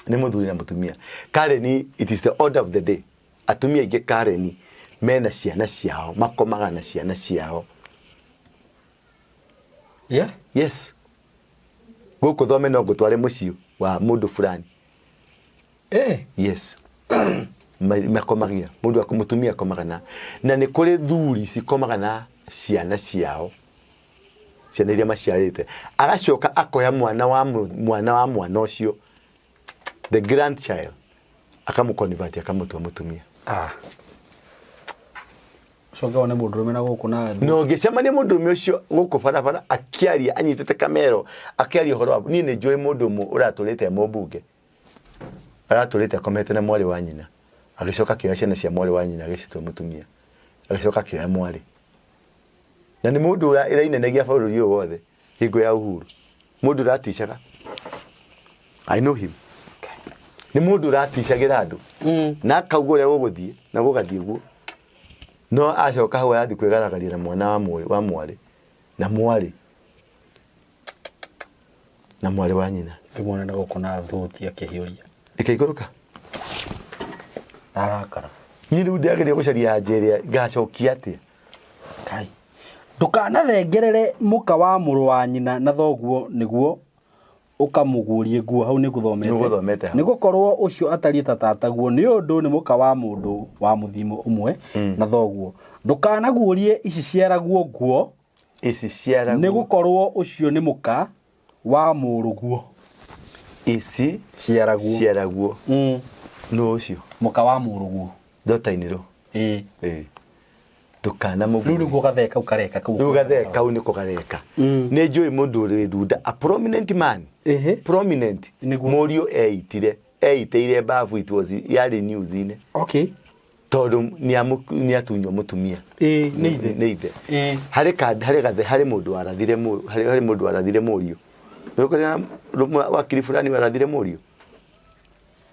Nĩ mũthuri na mũtumia. Kareni, it is the order of the day. Atumia aingĩ Kareni mena ciana ciao, makomaga na ciana ciao. Yes. Gũkũ Thome no ngũtware mũciĩ wa mũndũ fulani. Yes. Makomagia. Mũndũ mũtumia akomaga na. Na nĩ kũrĩ thuri cikomaga na ciana ciao. Ciana iria maciarĩte. Agacoka akoya mwana wa mwana wa mwana ũcio. The grandchild. Akamũconvert, akamũtua mũtumia. Ũcoke wone mũndũrũme na gũkũ na na ũngĩcemania mũndũrũme ũcio gũkũ barabara akĩaria anyitĩte kamero akĩaria ũhoro wa niĩ nĩ njũĩ mũndũ ũmwe ũratũrĩte e mũmbunge aratũrĩte akomete na mwarĩ wa nyina agĩcoka akĩoya ciana cia mwarĩ wa nyina agĩcitua mũtumia agĩcoka akĩoya mwarĩ na nĩ mũndũ ũrainenegia bũrũri ũyũ wothe hingo ya Uhuru mũndũ ũraticaga I know him nĩ mũndũ ũraticagĩra andũ na akauga ũrĩa gũgũthiĩ na gũgathiĩ guo no acoka hau arathiĩ kwĩgaragaria na mwana wa mwarĩ wa mwarĩ na mwarĩ na mwarĩ wa nyina Ngĩmuona na gũkũ na thuti akĩhiũria. ĩkaikũrũka Arakara. niĩ rĩu ndĩrageria gũcaria anja ĩrĩa ngacokia atĩa Kai. Ndũkanathengerere mũka wa mũrũ wa nyina na thoguo nĩguo ũkamũguũrie nguo hau nĩngũthomete. Nĩũgũthomete hau. Nĩgũkorwo ũcio atariĩ ta tataguo nĩ ũndũ nĩ mũka wa mũndũ wa mũthimo ũmwe na thoguo. Ndũkanaguũrie ici ciaraguo nguo ici ciaraguo nĩgũkorwo ũcio nĩ mũka wa mũrũguo. Ici Ciaraguo. ciaraguo nũ ũcio Mũka wa mũrũguo. daughter in law Ĩĩ. ĩĩ ndũkanamũguũrie. Rĩu nĩguo gathee kau kareka kau. Rĩu gathee kau nĩko kareka. Nĩ njũĩ mũndũ ũrĩ ndunda a prominent man. Ĩhĩ. Prominent. Nĩguo. Mũriũ eitire eitĩire bafu it was yarĩ news-inĩ. Okay. Tondũ nĩatunywo mũtumia. Ĩĩ nĩ ithe. Nĩ ithe. Ĩĩ. Harĩ ka harĩ gathe harĩ mũndũ warathire harĩ harĩ mũndũ warathire mũriũ. Nĩũkũririkana wakiri fulani warathire mũriũ?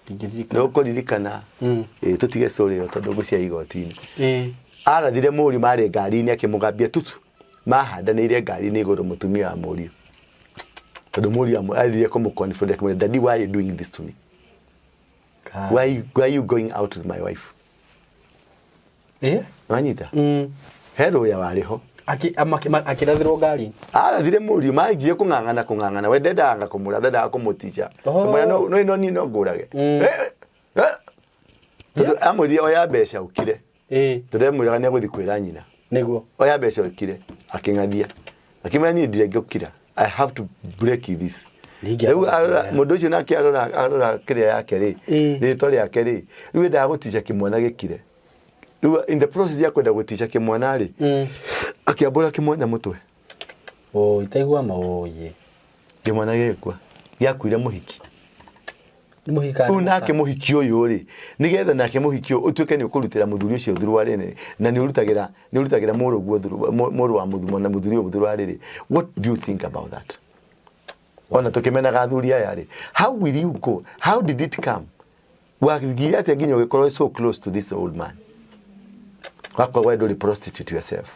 Ndingĩririkana. Nĩũkũririkana. Ĩĩ tũtige story ĩyo tondũ ngũcia igoti-inĩ. Ĩĩ. Arathire mũriũ marĩ ngari-inĩ akĩmũgambia tutu. Mahandanĩire ngari-inĩ igũrũ mũtumia wa mũriũ. Tondũ mũriũ arire kũmũ confront akĩmwĩra daddy why are you doing this to me? Why you going out with my wife? Ĩĩ. Wanyita? He rũya warĩ ho. Akĩrathĩrwo ngari. Arathire mũriũ manjire kũng'ang'ana kũng'ang'ana we ndendaga kũmũratha ndendaga kũmũtica. Kũmwĩra no no no niĩ no ngũrage. Tondũ amwĩrire oya mbeca ũkire. Ĩĩ. Tondũ emwĩraga nĩ egũthiĩ kwĩra nyina. Nĩguo. Oya mbeca ũkire. Akĩng'athia. Akĩmwĩra niĩ ndirengĩũkira. I have to break this. Ningĩ Rĩu arora arora mũndũ ũcio nake arora arora kĩrĩa yake rĩ rĩtwa rĩake rĩ rĩu endaga gũtica kĩmwana gĩkire. Rĩu in the process ya kwenda gũtica kĩmwana rĩ akĩambũra kĩmwana mũtwe. Oi, taigua maũyĩ. Kĩmwana gĩgĩkua. Gĩakuire mũhiki. Nĩ mũhiki kana Rĩu nĩ nake mũka? mũhiki ũyũ rĩ nĩgetha nake mũhiki ũyũ ũtuĩke nĩ ũkũrutĩra mũthuri ũcio thuruarĩ nĩ na nĩ ũrutagĩra nĩ ũrutagĩra mũrũguo mũrũ wa mũthuri na mũthuri ũyũ thuruarĩ rĩ what do you think about that? Ona tũkĩmenaga athuri aya rĩ how will you go? How did it come? Wathire atĩa nginya ũgĩkorwo so close to this old man? Wakorwo we ndũrĩ prostitute yourself.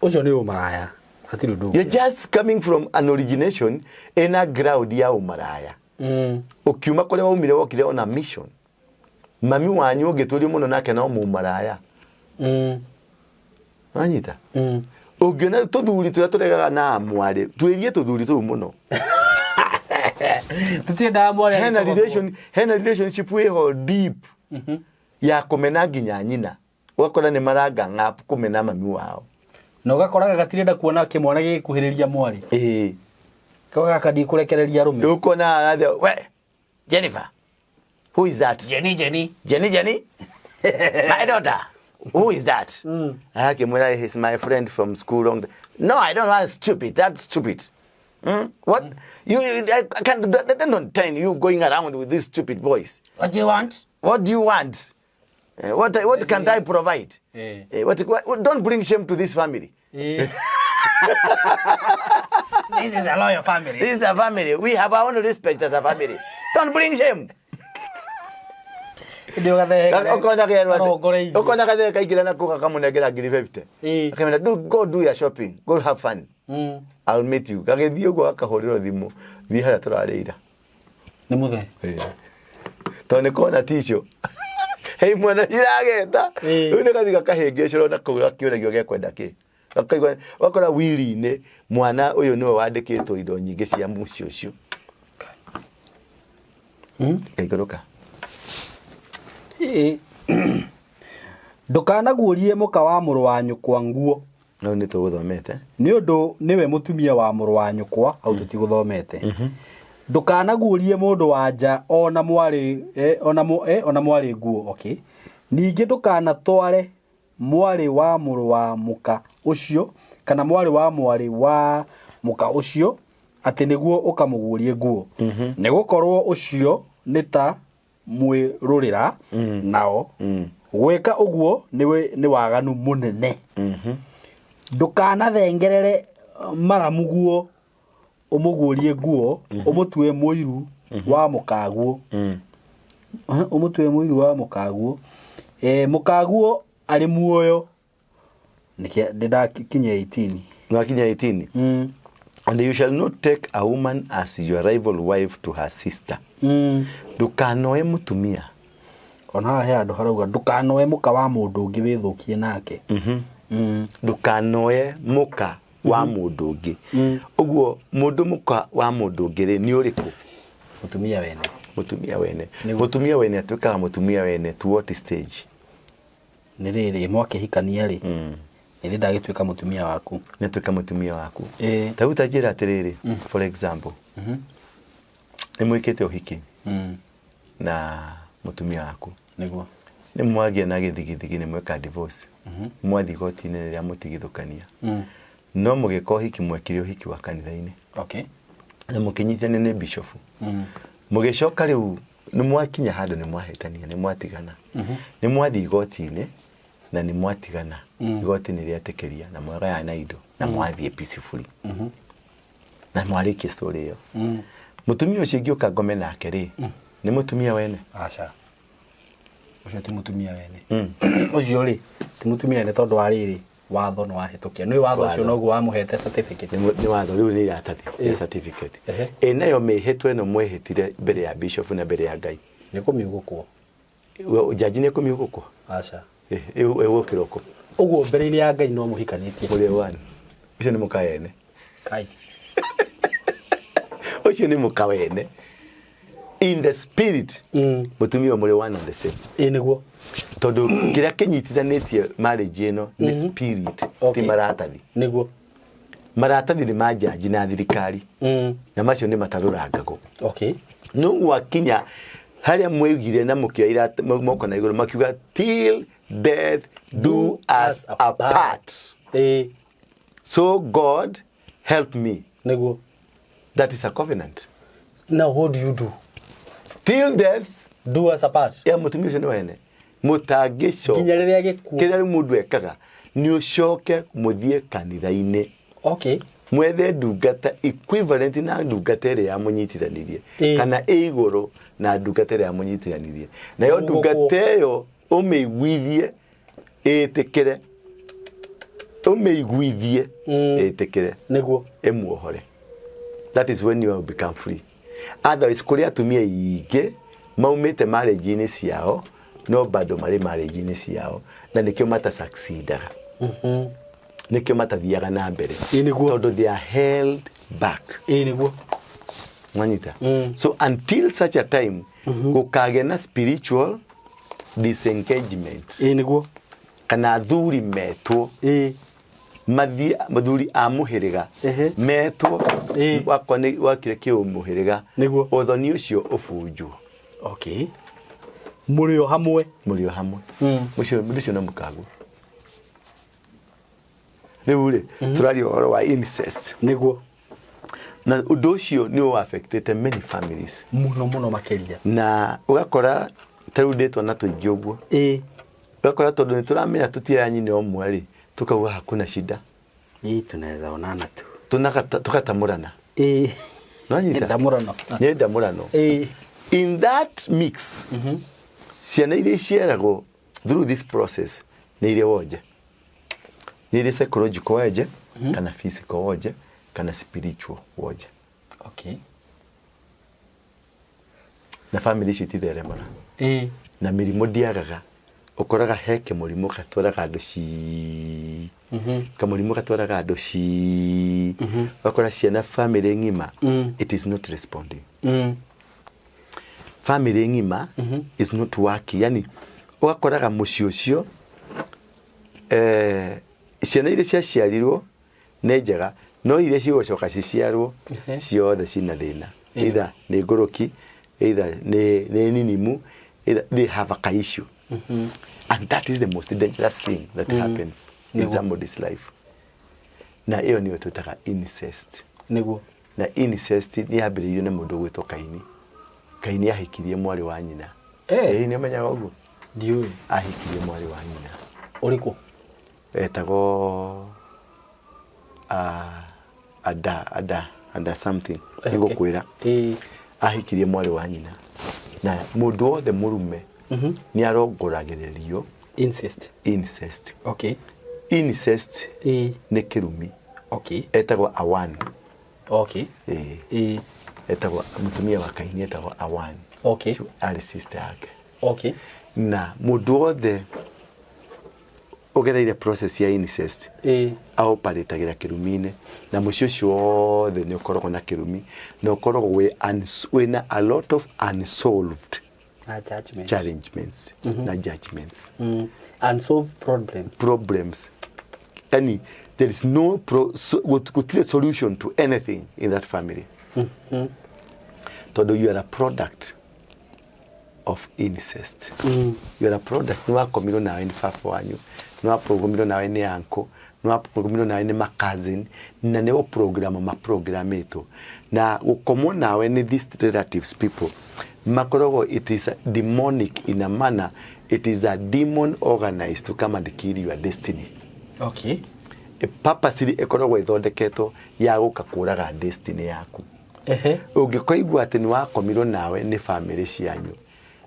Ũcio nĩ ũmaraya. Hatirĩ ũndũ ũngĩ. You're just coming from an origination ĩna ground ya ũmaraya. Ũkiuma kũrĩa waumire wokire ona mission. Mami wanyu ũngĩtũrio mũno nake no mũmaraya. Wanyita? Ũngĩona tũthuri tũrĩa tũregaga na mwarĩ, tuĩrie tũthuri tũu mũno. Tũtiendaga mwarĩ Hena agĩcogotwo. relation, hena relationship ĩho deep ya kũmena nginya nyina. Ũgakora nĩ maranga ng'ap kũmena mami wao. Na ũgakoraga gatirenda kuona kĩmwana gĩgĩkuhĩrĩria mwarĩ. Ĩĩ. Kau gaka ndikũrekereria arũme. Rĩu ũkona arathiĩ, we Jennifer, who is that? Jenny, Jenny. Jenny, Jenny? My daughter, who is that? Akĩmwĩra, he's my friend from school long. No, I don't want stupid. That's stupid. What? You, I can't, don't tell you going around with these stupid boys. What do you want? What do you want? What can I provide? What, don't bring shame to this family. This is a loyal family. This is a family. We have our own respect as a family. Don't bring shame. Ndio gathehe Ũkona kerwo atĩ- karongoreirie. ũkona gathehe kaingĩra na kũu gakamũnengera ngiri 50. Akamwĩra, do go do your shopping. Go have fun. I'll meet you. Gagĩthiĩ ũguo gakahũrĩrwo thimũ. Thiĩ harĩa tũrarĩira. Nĩ mũthee. Tondũ nĩ kona tissue. Hei mwana irageta. Rĩu nĩ gathiĩ gakahĩngĩcũrwo na kũu gakĩũragio gekwenda kĩ. Gakaigua wakora wili-inĩ mwana ũyũ nĩwe wandĩkĩtwo indo nyingĩ cia mũciĩ ũcio. Kaikũrũka. Ndũkanaguũrie mũka wa mũrũ wa nyũkwa nguo. No nĩ tũgũthomete. Nĩ ũndũ nĩwe mũtumia wa mũrũ wa nyũkwa, hau tũtigũthomete. Ndũkanaguũrie mũndũ wa nja ona mwarĩ ona mwarĩ nguo, okay. Ningĩ ndũkanatware mwarĩ wa mũrũ wa mũka ũcio kana mwarĩ wa mwarĩ wa mũka ũcio atĩ nĩguo ũkamũguũrie nguo, nĩ gũkorwo ũcio nĩ ta mwĩrũrĩra nao. Gwĩka ũguo nĩ waganu mũnene. Ndũkanathengerere maramuguo ũmũguũrie nguo, ũmũtue mũiru wa mũkaguo. Ũmũtue mũiru wa mũkaguo. Mũkaguo arĩ muoyo. Nĩndakinyia 18. Nwakinya 18. And you shall not take a woman as your rival wife to her sister. Ndũkanoe mũtumia. Ona haha he handũ harauga ndũkanoe mũka wa mũndũ ũngĩ wĩthũkie nake. Ndũkanoe mũka wa mũndũ ũngĩ. Ũguo mũndũ mũka wa mũndũ ũngĩ rĩ, nĩ ũrĩkũ? Mũtumia wene. Mũtumia wene. Mũtumia wene atuĩkaga mũtumia wene to what stage? Nĩ rĩrĩ mwakĩhikania rĩ, nĩ ndagĩtuĩka mũtumia waku. Nĩ atuĩka mũtumia waku. Ta rĩu ta njĩra atĩrĩrĩ, for example, nĩ mwĩkĩte ũhiki na mũtumia waku. Nĩguo. Nĩ mwagĩa na gĩthigithigi, nĩ mweka divorce. Mwathiĩ igoti-inĩ rĩrĩa mũtigithũkania. No mũgĩka ũhiki, mwekire ũhiki wa kanitha-inĩ. Na mũkĩnyitithania nĩ bishop. Mũgĩcoka rĩu nĩ mwakinya handũ nĩ mwahĩtania, nĩ mwatigana. Nĩ mwathiĩ igoti-inĩ na nĩ mwatigana. Igoti nĩ rĩetĩkĩria na mwagayana indo na mwathiĩ peacefully. Na mwarĩkia story ĩyo. Mũtumia ũcio ingĩũka ngome nake rĩ, nĩ mũtumia wene? Aca. Ũcio ti mũtumia wene. Ũcio rĩ, ti mũtumia wene tondũ wa rĩrĩ, watho nĩ wahĩtũkia. Nĩ watho ũcio noguo wamũhete certificate. Nĩ watho rĩu nĩ iratathi nĩ certificate. Ĩ nayo mĩhĩtwa ĩno mwehĩtire mbere ya bishop na mbere ya Ngai? Nĩ kũmiugũkwo. Jaji nĩ kũmiugũkwo? Aca. Ĩgũkĩrwo kũ? Ũguo mbere-inĩ ya Ngai no mũhikanĩtie. Mũrĩ one. Ũcio nĩ mũka wene. Kai. Ũcio nĩ mũka wene. In the spirit, mũtumia ũyũ mũrĩ one and the same. Ĩ nĩguo. Tondũ kĩrĩa kĩnyitithanĩtie marriage ĩno nĩ spirit, ti maratathi. Nĩguo. Maratathi nĩ ma jaji na thirikari. Na macio nĩ matarũrangagwo. No gwakinya harĩa mwaugire na mũkĩoya moko na igũrũ makiuga till death do us apart. So God help me. Nĩguo. That is a covenant. Now what do you do? Till death do us apart. Ya mũtumia ũcio nĩ wene. Mũtangĩcoka. Nginya rĩrĩa gĩkuũ. Kĩrĩa rĩu mũndũ ekaga nĩ ũcoke mũthiĩ kanitha-inĩ. Mwethe ndungata equivalent na ndungata ĩrĩa yamũnyitithanirie. Kana ĩ igũrũ na ndungata ĩrĩa yamũnyitithanirie. Nayo ndungata ĩyo ũmĩiguithie ĩtĩkĩre. Ũmĩiguithie ĩtĩkĩre. Nĩguo. Ĩmuohore. That is when you will become free. Otherwise kũrĩ atumia aingĩ maumĩte marriage-inĩ ciao no bado marĩ marriage-inĩ ciao na nĩkĩo mata succeedaga. Nĩkĩo matathiaga na mbere. Nĩguo. Tondũ they are held back. Nĩguo. Mwanyita? So until such a time gũkagĩa na spiritual disengagement. Nĩguo. Kana athuri metwo. Mathiĩ athuri a mũhĩrĩga. Metwo. Wakwa nĩ wakire kĩũ mũhĩrĩga. Nĩguo. Ũthoni ũcio ũbunjwo. Mũrĩ o hamwe. Mũrĩ o hamwe. Mũcio mũndũ ũcio no mũkagwo. Rĩu rĩ, tũraria ũhoro wa incest. Nĩguo. Na ũndũ ũcio nĩ ũ affected many families. Mũno mũno makĩria. Na ũgakora ta rĩu ndĩ twana tũingĩ ũguo. Ũgakora tondũ nĩ tũramenya tũtirĩ a nyina ũmwe rĩ, tukauga hakuna shida. Tunaweza onana tu. Tukatamũrana. Nwanyita? Ndamũrano. Nĩ ndamũrano. In that mix, ciana iria iciaragwo through this process nĩ irĩ wonje. Nĩ irĩ psychological wonje, kana physical wonje, kana spiritual wonje. Na family icio ititheremaga. Na mĩrimũ ndiagaga. Ũkoraga he kĩmũrimũ gatwaraga andũ cii. Kamũrimũ gatwaraga andũ cii. Ũgakora ciana family ng'ima, it is not responding. Family ng'ima is not working. Yani, ũgakoraga mũciĩ ũcio, ciana iria ciaciarirwo nĩ njega, no iria cigũcoka ciciarwo ciothe cina thĩna. Either nĩ ngũrũki, either nĩ ninimu, either they have a issue. And that is the most dangerous thing that happens in somebody's life. Na ĩyo nĩyo twĩtaga incest. Na incest nĩ yambĩrĩirio nĩ mũndũ ũgwĩtwo Kaini. Kaini ahikirie mwarĩ wa nyina. Ĩĩ nĩ ũmenyaga ũguo? Ndiũĩ. Ahikirie mwarĩ wa nyina. Ũrĩkũ? Etagwo Ada, Ada, Ada something. Nĩngũkwĩra. Ahikirie mwarĩ wa nyina. Na mũndũ wothe mũrume nĩ arongoragĩrĩrio Incest. Incest. Okay. Incest nĩ kĩrumi. Okay. Etagwo Awan. Okay. Ĩĩ. Etagwo mũtumia wa Kaini etagwo Awan. Okay. Ũcio arĩ sister yake. Okay. Na mũndũ wothe ũgereire process ya incest aoparetagĩra kĩrumi-inĩ, na mũciĩ ũcio wothe nĩ ũkoragwo na kĩrumi na ũkoragwo wĩna a lot of unsolved na judgment. Challengements na judgments. Unsolved problems. Problems, yani there is no so, gũtirĩ solution to anything in that family, tondũ you are a product of incest. You are a product. Nĩ wakomirwo nawe nĩ baba wanyu, nĩ wakomirwo nawe nĩ uncle, nĩ wakomirwo nawe nĩ macousin, na nĩ gũprogram maprogramitwo na gũkomwo nawe nĩ these relatives people makoragwo. It is a demonic in a manner. It is a demon organized to come and kill your destiny. Purposely ĩkoragwo ĩthondeketwo ya gũka kũraga destiny yaku. Ũngĩkoigua atĩ nĩ wakomirwo nawe nĩ family cianyu,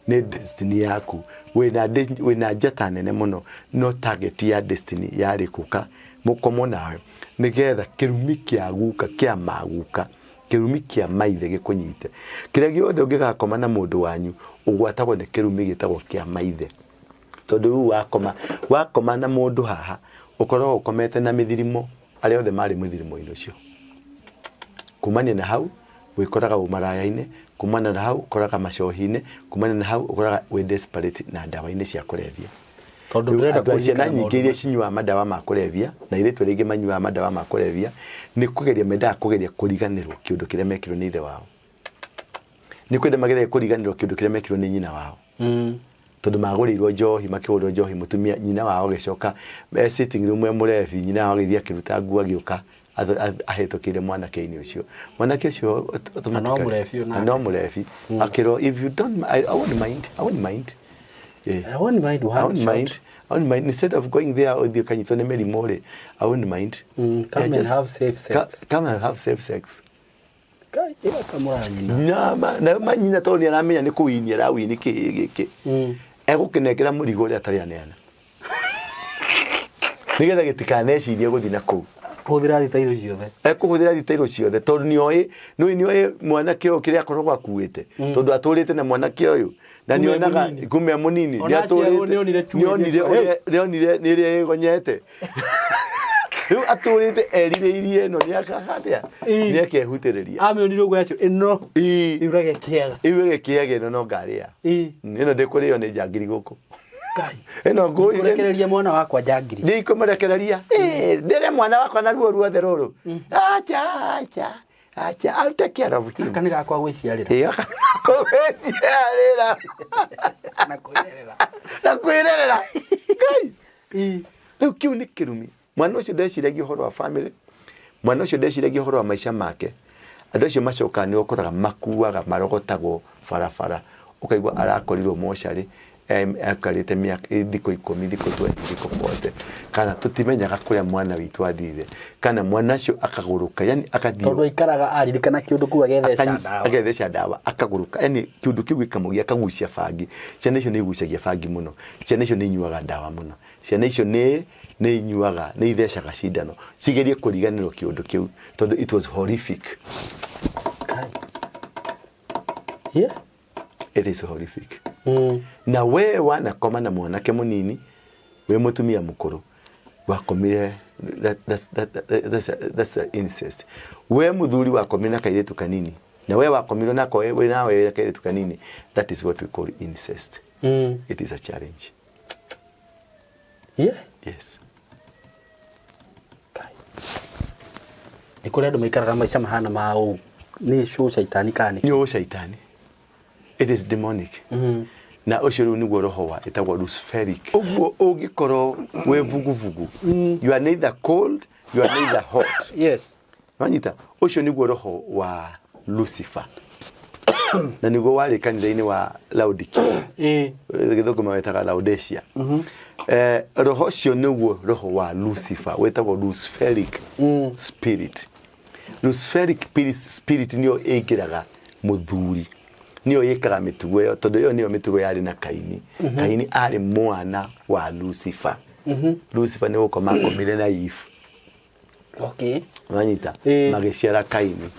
nĩ destiny yaku, wĩna njata nene mũno, no target ya destiny yarĩ gũka mũkomwo nawe nĩgetha kĩrumi kĩa guka, kĩa maguka, kĩrumi kĩa maithe gĩkũnyite. Kĩrĩa gĩothe ũngĩgakoma na mũndũ wanyu ũgwatagwo nĩ kĩrumi gĩtagwo kĩa maithe, tondũ rĩu wakoma na mũndũ haha, ũkoragwo ũkomete na mĩthirimo arĩa othe marĩ mũthirimo-inĩ ũcio. Kumania na hau wĩkoraga ũmaraya-inĩ, kumana na hau ũkoraga macohi-inĩ, kumania na hau ũkoraga wĩ desperate na ndawa-inĩ cia kũrebia. Tondũ ndũrenda Andũ a ciana kũririkana nyingĩ maũndũ. Iria cinyuaga madawa ma kũrebia na airĩtu arĩa aingĩ manyuaga madawa ma kũrebia nĩ kũgeria mendaga kũgeria kũriganĩrwo kĩũndũ kĩrĩa mekirwo nĩ ithe wao, nĩ kwenda mageragia kũriganĩrwo kĩũndũ kĩrĩa mekirwo nĩ nyina wao, tondũ magũrĩirwo njohi, makĩgũrĩrwo njohi, mũtumia nyina wao agĩcoka e sitting room e mũrebi, nyina wao agĩthiĩ akĩruta nguo, agĩũka ahĩtũkĩire mwanake-inĩ ũcio, mwanake ũcio Na no mũrebi na no mũrebi, akĩrwo, "If you don't, I won't mind, I won't mind." I won't mind I one won't shot. mind. I won't mind. Instead of going there ũthiĩ ũkanyitwo nĩ mĩrimũ rĩ, I won't mind. Come and have safe sex. Come and have safe sex. Kai, ĩyo kamũra nyina. Na manyina tondũ nĩ aramenya nĩ kũwinia arawini kĩĩ gĩkĩ, egũkĩnengera mũrigo ũrĩa atarĩ aneana nĩgetha gĩtikanecirie gũthiĩ na kũu. Hũthĩra thitairũ ciothe. Ekũhũthĩra thitairũ ciothe tondũ nĩoĩ nĩoĩ mwanake ũyũ kĩrĩa akoragwo akuĩte, tondũ atũrĩte na mwanake ũyũ na Kuma e nĩonaga mũnini. kuma e mũnini. Ona aciarwo nĩonire cuma nĩonire ĩrĩa- ũrĩa nĩonire nĩ ĩrĩa ĩgonyete, rĩu atũrĩte erirĩirie ĩno nĩ akatĩa nĩ akehutĩrĩria. Amĩonire ũguo yacio ĩno. Yurage kĩaga. Ĩu kĩaga ĩno no ngarĩa. Ĩno ndĩkũrĩo nĩ njangiri gũkũ. Ngai. Ĩno ngũi. Kũrekereria mwana wakwa njangiri. Ndikũmũrekereria. Ndĩre mwana wakwa na ruo ruothe rũrũ, acha, acha, acha, I'll take care of him. Gaka nĩ gakwa gwĩciarĩra. Ĩĩ, gwĩciarĩra. Na kwĩrerera. Na kwĩrerera. Ngai. Rĩu kĩu nĩ kĩrumi. Mwana ũcio ndeciragia ũhoro wa family, mwana ũcio ndeciragia ũhoro wa maica make. Andũ acio macokaga nĩ ũkoraga makuaga, marogotagwo barabara, ũkaigua arakorirwo mocarĩ aikarĩte mĩaka thikũ 10, thikũ 20, thikũ 40, kana tũtimenyaga kũrĩa mwana witũ athire, kana mwana ũcio akagũrũka, yani akathiĩ. Tondũ aikaraga aririkana kĩũndũ kĩu agetheca ndawa. Agetheca ndawa akagũrũka, yani kĩũndũ kĩu gĩkamũgia, akagucia bangi. Ciana icio nĩ igucagia bangi mũno, ciana icio nĩ inyuaga ndawa mũno, ciana icio nĩ inyuaga, nĩ ithecaga cindano cigerie kũriganĩrwo kĩũndũ kĩu, tondũ it was horrific. Kai. Yeah. It is horrific. Na we wanakoma na mwanake mũnini wĩ mũtumia mũkũrũ, wakomire, that's a incest. We mũthuri wakomire na kairĩtu kanini, na we wakomirwo nako wĩ nawe wĩ kairĩtu kanini, that is what we call incest. It is a challenge. Yes. Kai. Nĩ kũrĩ andũ maikaraga maica mahana ma ũũ, nĩ cũ caitani kana nĩ Nĩ ũũ caitani, it is demonic. Na ũcio rĩu nĩguo roho wa ĩtagwo luciferic. Ũguo ũngĩkorwo wĩ vuguvugu, you are neither cold, you are neither hot. Wanyita? Ũcio nĩguo roho wa Lucifer, na nĩguo warĩ kanitha-inĩ wa Laodikia. Gĩthũngũ mawĩtaga Laodicea. Roho ũcio nĩguo roho wa Lucifer, wĩtagwo luciferic spirit. Luciferic spirit nĩyo ĩingĩraga mũthuri, nĩyo ĩkaga mĩtugo ĩyo, tondũ ĩyo nĩyo mĩtugo yarĩ na Kaini. Kaini arĩ mwana wa Lucifer. Lucifer nĩ gũkoma akomire na Eve. Wanyita? Magĩciara Kaini.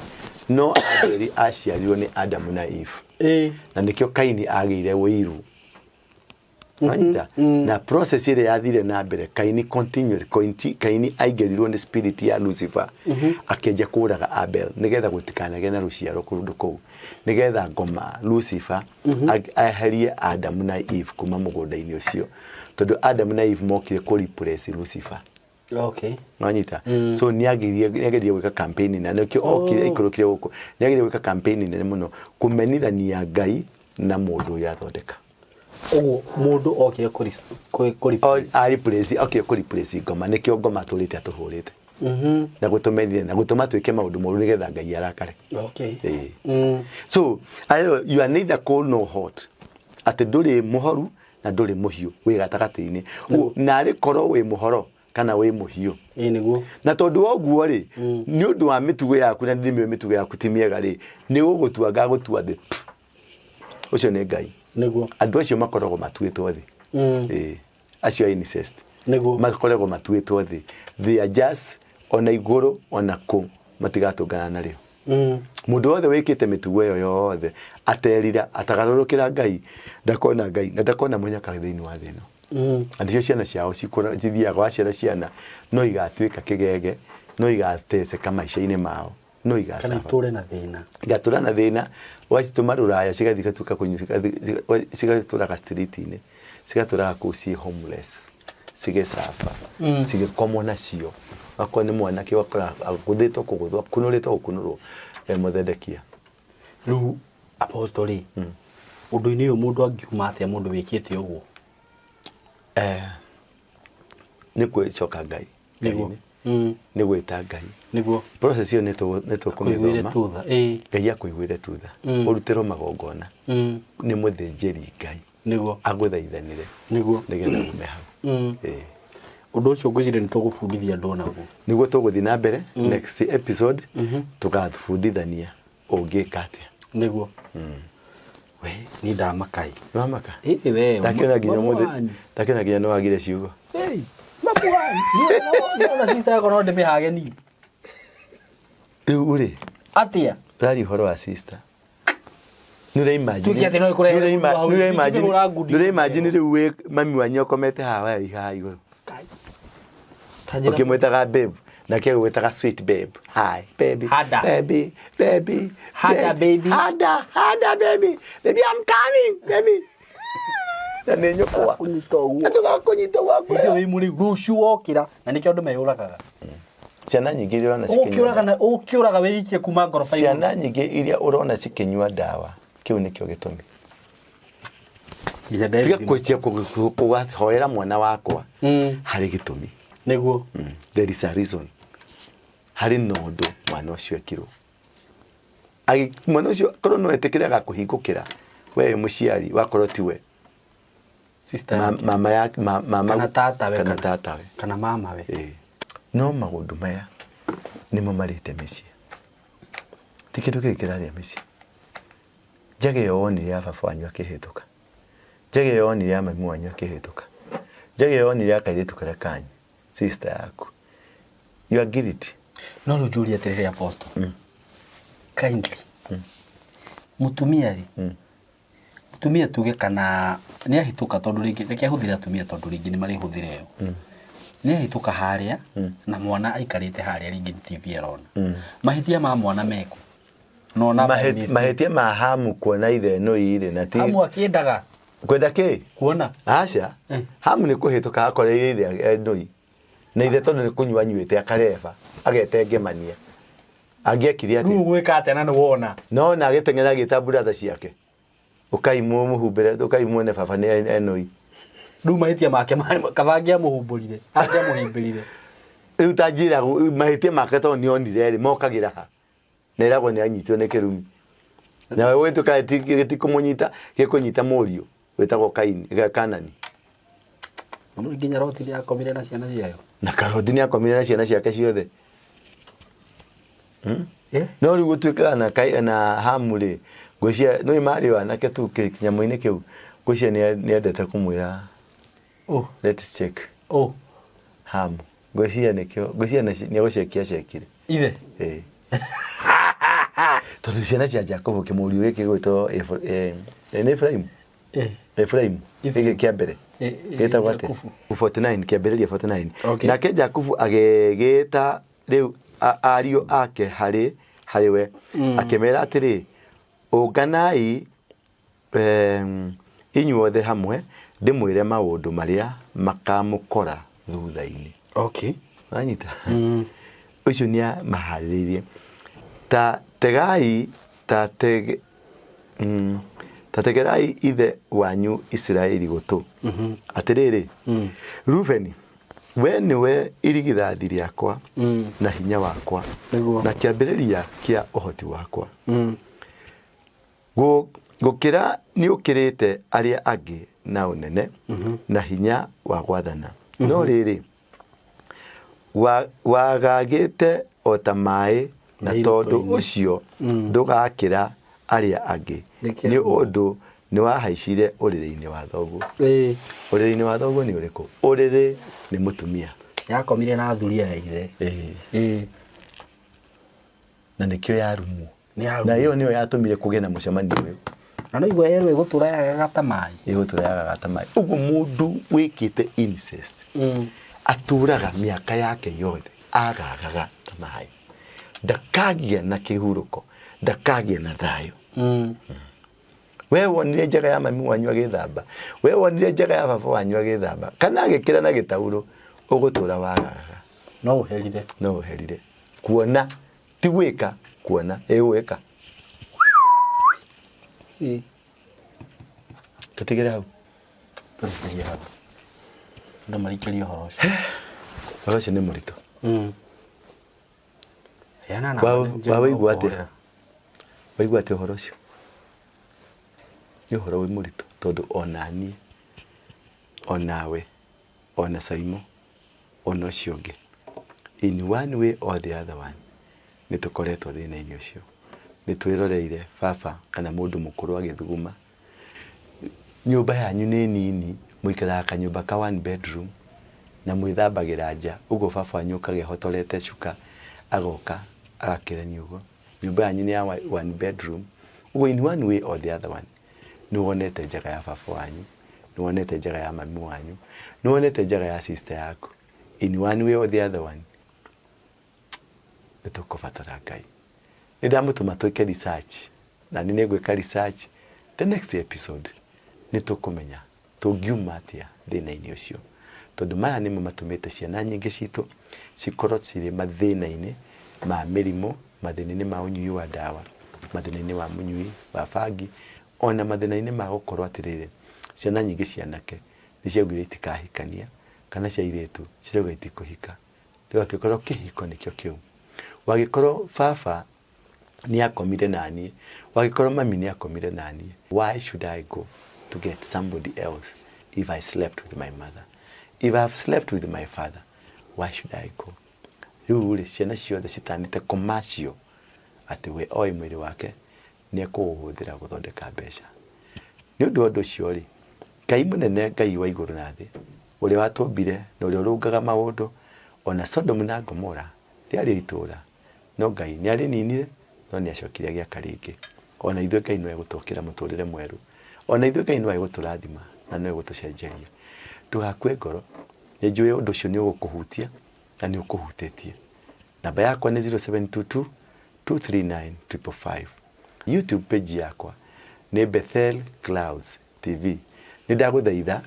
No Abeli aciarirwo nĩ Adamu na Eve. Na nĩkĩo Kaini agĩire ũiru. Wanyita? Na process ĩrĩa yathire na mbere, Kaini continued, Kaini aingĩrirwo nĩ spirit ya Lucifer, akĩanjia kũraga Abel nĩgetha gũtikanagĩe na rũciaro kũndũ kũu, nĩgetha ngoma Lucifer eherie Adamu na Eve kuma mũgũnda-inĩ ũcio, tondũ Adamu na Eve mokire kũ replace Lucifer. Wanyita? So nĩageririe gwĩka campaign, na nĩkĩo okire aikũrũkire gũkũ. Nĩageririe gwĩka campaign nene mũno kũmenithania Ngai na mũndũ ũyũ athondeka. Ũguo mũndũ okire kũ replace. A replace, okire kũ replace ngoma, nĩkĩo ngoma atũrĩte atũhũrĩte na gũtũmenithia na gũtũma twĩke maũndũ moru nĩgetha Ngai arakare. Ĩĩ. So you are neither cold nor hot, atĩ ndũrĩ mũhoru na ndũrĩ mũhiũ, wĩ gatagatĩ-inĩ. Ũguo narĩ korwo wĩ mũhoro kana wĩ mũhiũ. Ĩĩ nĩguo. Na tondũ wa ũguo rĩ, nĩ ũndũ wa mĩtugo yaku, na nĩndĩmĩũĩ mĩtugo yaku ti mĩega rĩ, nĩ gũgũtua ngagũtua thĩ. Ũcio nĩ Ngai. Andũ acio makoragwo matuĩtwo thĩ. Ĩĩ. Acio a incest. Makoragwo matuĩtwo thĩ. They are just ona igũrũ ona kũ matigatũngana narĩo. Mũndũ wothe wĩkĩte mĩtugo ĩyo yothe aterira atagarũrũkĩra Ngai, ndakona Ngai na ndakona mũnyaka thĩinĩ wa thĩ ĩno. Na nĩcio ciana ciao cithiaga waciara ciana no igatuĩka kĩgege, no igateceka maica-inĩ mao, no Kana igacaba. itũre na thĩna. Igatũra na thĩna, ũgacitũma rũraya cigathiĩ igatuĩka kũnyua, cigatũraga street-inĩ, cigatũraga kũu ciĩ homeless, cigĩcaba, cigĩkomwo nacio. Akorwo nĩ mwanake ũgakora agũthĩtwo kũgũthwo, akunũrĩtwo gũkunũrwo e mũthendekia. Rĩu apostle rĩ, ũndũ-inĩ ũyũ mũndũ angiuma atĩa mũndũ wĩkĩte ũguo? Nĩ kwĩcoka Ngai. Nĩguo. Ngai-inĩ. Nĩ gwĩta Ngai. Nĩguo. Process ĩyo nĩ Akũiguĩre tũkũmĩthoma. tutha. Ĩĩ. Ngai akũiguĩre tutha. Ũrutĩrwo magongona. Nĩ mũthĩnjĩri Ngai. Nĩguo. Agũthaithanĩre. Nĩguo. Nĩgetha ume hau. Ĩĩ. Ũndũ ũcio ngwĩciria nĩ tũgũbundithia andũ onaguo. Nĩguo tũgũthiĩ na mbere next episode, tũgabundithania ũngĩka atĩa. Nĩguo. We, niĩ ndamaka ĩ. Nĩwamaka? Ĩĩ we. Ndakĩona nginya mamu ũmũthĩ, wanyu. ndakĩona nginya nĩwagire ciugo. Hey, mamu wanyu. Niĩ ona sister yakwa no ndĩmĩhage niĩ. Rĩu rĩ, Atĩa? ũraria ũhoro wa sister. Nĩ Tuĩke atĩ no ĩkũrehere mũndũ wa hau, ingĩkũgũra ngundi. ũraimagine rĩu wĩ mami wanyu akomete haha waya haha igũrũ. Ta njĩra- Ũkĩmwĩtaga babe, nake agũgwĩtaga sweet babe. Hi, baby. Hada. Baby, baby. Hada, baby. Hada, hada, baby. Baby, I'm coming, baby. Na nĩ nyũkwa. Kũnyita ũguo. Acoka kũnyita ũguo Hĩndĩ ĩyo akwĩra. wĩ mũrĩu, rũciũ wokĩra na nĩkĩo andũ meyũragaga. Ciana nyingĩ iria ũrona Ũkĩũraga cikĩnyua na ũkĩũraga wĩikie kuma ngoroba igũrũ. ciana nyingĩ iria ũrona cikĩnyua ndawa, kĩu nĩkĩo gĩtũmi. Nginya Tiga ndethima. kwĩcia kũhoera mwana wakwa harĩ gĩtũmi. Nĩguo. There is a reason. Harĩ na ũndũ mwana ũcio ekirwo. Mwana ũcio korwo no etĩkĩre agakũhingũkĩra, we wĩ mũciari wakorwo tiwe. Sister yake. Mama ya, mama Kana tatawe, kana kana- tatawe. Kana mamawe. Ĩĩ. No maũndũ maya nĩmo marĩte mĩciĩ. Ti kĩndũ kĩngĩ kĩrarĩa mĩciĩ. Njage ĩyo wonire ya baba wanyu akĩhĩtũka. Njage ĩyo wonire ya mami wanyu akĩhĩtũka. Njage ĩyo wonire ya kairĩtu karĩa kanyu, sister yaku. You are guilty. No rĩu njũrie atĩrĩrĩ apostle. Kindly. Mũtumia rĩ, mũtumia tuge kana nĩ ahĩtũka, tondũ rĩngĩ reke ahũthĩre atumia tondũ rĩngĩ nĩ marĩ hũthĩra ĩyo. Nĩ ahĩtũka harĩa na mwana aikarĩte harĩa rĩngĩ nĩ TV arona. Mahĩtia ma mwana mekũ? No na Mahĩtia ma Hamu kuona ithe no irĩ na ti Hamu akĩendaga kwenda kĩ? Kuona. Aca. Hamu nĩ kũhĩtũka akoreire ithe ndũi. Na ithe tondũ nĩ kũnyua anyuĩte akareba, agetengemania. Angĩekire Rĩu atĩa? ũgwĩka atĩa na nĩ wona? No na agĩteng'era agĩta mburatha ciake. Ũkai mũhumbĩre, ũkai muone baba nĩ enoi. Rĩu mahĩtia make kaba angĩamũhumbũrire, angĩamũhimbĩrire. Rĩu ta njĩra mahĩtia make tondũ nĩ onire rĩ, mokagĩra ha? Na ĩragwo nĩ anyitirwo nĩ kĩrumi. Nawe gũgĩtuĩka gĩtikũmũnyita, gĩkũnyita mũriũ wĩtagwo Kaini, Kanani. Na nĩ nginya Loti nĩ akomire na ciana ciayo. Na Karoti nĩ akomire na ciana ciake ciothe. Eh? No rĩu gũtuĩkaga na Kai na Hamu rĩ, ngwĩciria nĩ marĩ o anake tu kĩnyamũ-inĩ kĩu, ngwĩciria nĩ endete kũmwĩra Oh, let's check oh. Hamu. Ngwĩciria nĩkĩo, ngwĩciria nĩ gũcekia acekire. Ithe. Ĩĩ. Tondũ ciana cia Jakubu kĩmũriũ gĩkĩ gĩgwĩtwo nĩ Efraimu? Eh. Efraimu, gĩkĩ kĩa mbere. Gĩtagwo atĩa? Jakubu. 49, kĩambĩrĩria 49. Okay. Nake Jakubu agĩgĩta rĩu ariũ ake harĩ harĩ we akĩmera atĩrĩ, ũnganai inyuothe hamwe ndĩmwĩre maũndũ marĩa makamũkora thutha-inĩ. Okay. Wanyita? Ũcio nĩ amaharĩrĩirie. Ta tegai ta tege ta tegerai ithe wanyu Isiraeli gũtũ. Atĩrĩrĩ, Rubeni, we nĩwe irigithathi rĩakwa na hinya wakwa Nĩguo. na kĩambĩrĩria kĩa ũhoti wakwa. Gũkĩra nĩũkĩrĩte arĩa angĩ na ũnene na hinya wa gwathana. No rĩrĩ, wagagĩte o ta maĩ na Nĩ tondũ irũtũ-inĩ. ũcio ndũgakĩra arĩa angĩ Nĩkĩo. nĩ ũndũ nĩwahaicire ũrĩrĩ-inĩ wa thoguo. Ĩĩ. Ũrĩrĩ-inĩ wa thoguo nĩ ũrĩkũ? Ũrĩrĩ nĩ mũtumia. Yakomire na athuri a ithe. Ĩĩ. Ĩĩ. Na nĩkĩo yarumwo. Nĩ yarumwo. Na ĩyo nĩyo yatũmire kũgĩe na mũcemanio ũyũ. Na no igua yerwo ĩgũtũra yagaga ta maĩ. Ĩgũtũra yagaga ta maĩ. Ũguo mũndũ wĩkĩte incest atũraga mĩaka yake yothe agagaga ta maĩ. Ndakagĩa na kĩhurũko, ndakagĩa na thayũ. We wonire njaga ya mami wanyu agĩthamba, we wonire njaga ya baba wanyu agĩthamba, kana agĩkĩra na gĩtaurũ, ũgũtũra wagagaga. No ũherire. No ũherire. Kuona ti gwĩka, kuona ĩgwĩka. Tũtigĩre hau. Tũrĩkĩrie hau. Andũ marikĩrie ũhoro ũcio. Ũhoro ũcio nĩ mũritũ. Heana namba nĩ Wa waigua atĩa? njĩra Waigua atĩa ũhoro ũcio? Nĩ ũhoro wĩ mũritũ tondũ ona niĩ, onawe, ona Saimo, ona ũcio ũngĩ, in one way or the other one, nĩ tũkoretwo thĩna-inĩ ũcio. Nĩ twĩroreire baba kana mũndũ mũkũrũ agĩthuguma. Nyũmba yanyu nĩ nini, mũikaraga kanyũmba ka one bedroom na mwĩthambagĩra nja, ũguo baba wanyu okaga ehotorete cuka agoka agakĩrania ũguo. Nyũmba yanyu nĩ ya one bedroom, ũguo in one way or the other one, nĩ wonete njaga ya baba wanyu, nĩ wonete njaga ya mami wanyu, nĩ wonete njaga ya sister yaku. In one way or the other one, nĩ tũkũbatara Ngai. Nĩ ndamũtũma twĩke research, na niĩ nĩ ngwĩka research, the next episode nĩ tũkũmenya tũngiuma atĩa thĩna-inĩ ũcio. Tondũ maya nĩmo matũmĩte ciana nyingĩ citũ cikorwo cirĩ mathĩna-inĩ ma mĩrimũ, mathĩna-inĩ ma ũnyui wa ndawa, mathĩna-inĩ wa mũnyui wa bangi, ona mathĩna-inĩ ma gũkorwo atĩrĩrĩ, ciana nyingĩ cia anake nĩ ciaugire itikahikania, kana cia airĩtu cirauga itikũhika. Rĩu angĩkorwo kĩhiko nĩkĩo kĩu, wagĩkorwo baba nĩ akomire naniĩ, wagĩkorwo mami nĩ akomire naniĩ, why should I go to get somebody else if I slept with my mother? If I have slept with my father, why should I go? Rĩu rĩ, ciana ciothe citanĩte commercial atĩ we oĩ mwĩrĩ wake nĩ ekũũhũthĩra gũthondeka mbeca. Nĩ ũndũ wa ũndũ ũcio rĩ, Ngai mũnene, Ngai wa igũrũ na thĩ, ũrĩa watũmbire na ũrĩa ũrũngaga maũndũ, ona Sodomu na Gomora rĩarĩ o itũũra, no Ngai nĩ arĩninire, no nĩ acokire agĩaka rĩngĩ. Ona ithuĩ Ngai no egũtwakĩra mũtũrĩre mwerũ. Ona ithuĩ Ngai no egũtũrathima na no egũtũcenjeria. Ndũgakue ngoro, nĩ njũĩ ũndũ ũcio nĩ ũgũkũhutia na nĩ ũkũhutĩtie. Namba yakwa nĩ 0722 239 555. YouTube page yakwa nĩ Bethel Clouds TV. Nĩ ndagũthaitha,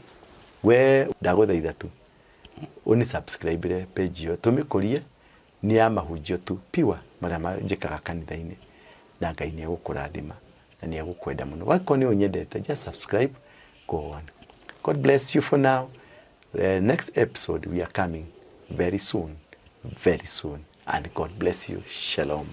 we ndagũthaitha tu ũni subscribe page ĩyo tũmĩkũrie, nĩ ya mahunjio tu pure marĩa njĩkaga kanitha-inĩ, na Ngai nĩ egũkũrathima. Na nĩ egũkwenda mũno. Wakorwo nĩ ũnyendete, just subscribe, go on. God bless you for now. The next episode, we are coming very soon, very soon, and God bless you. Shalom.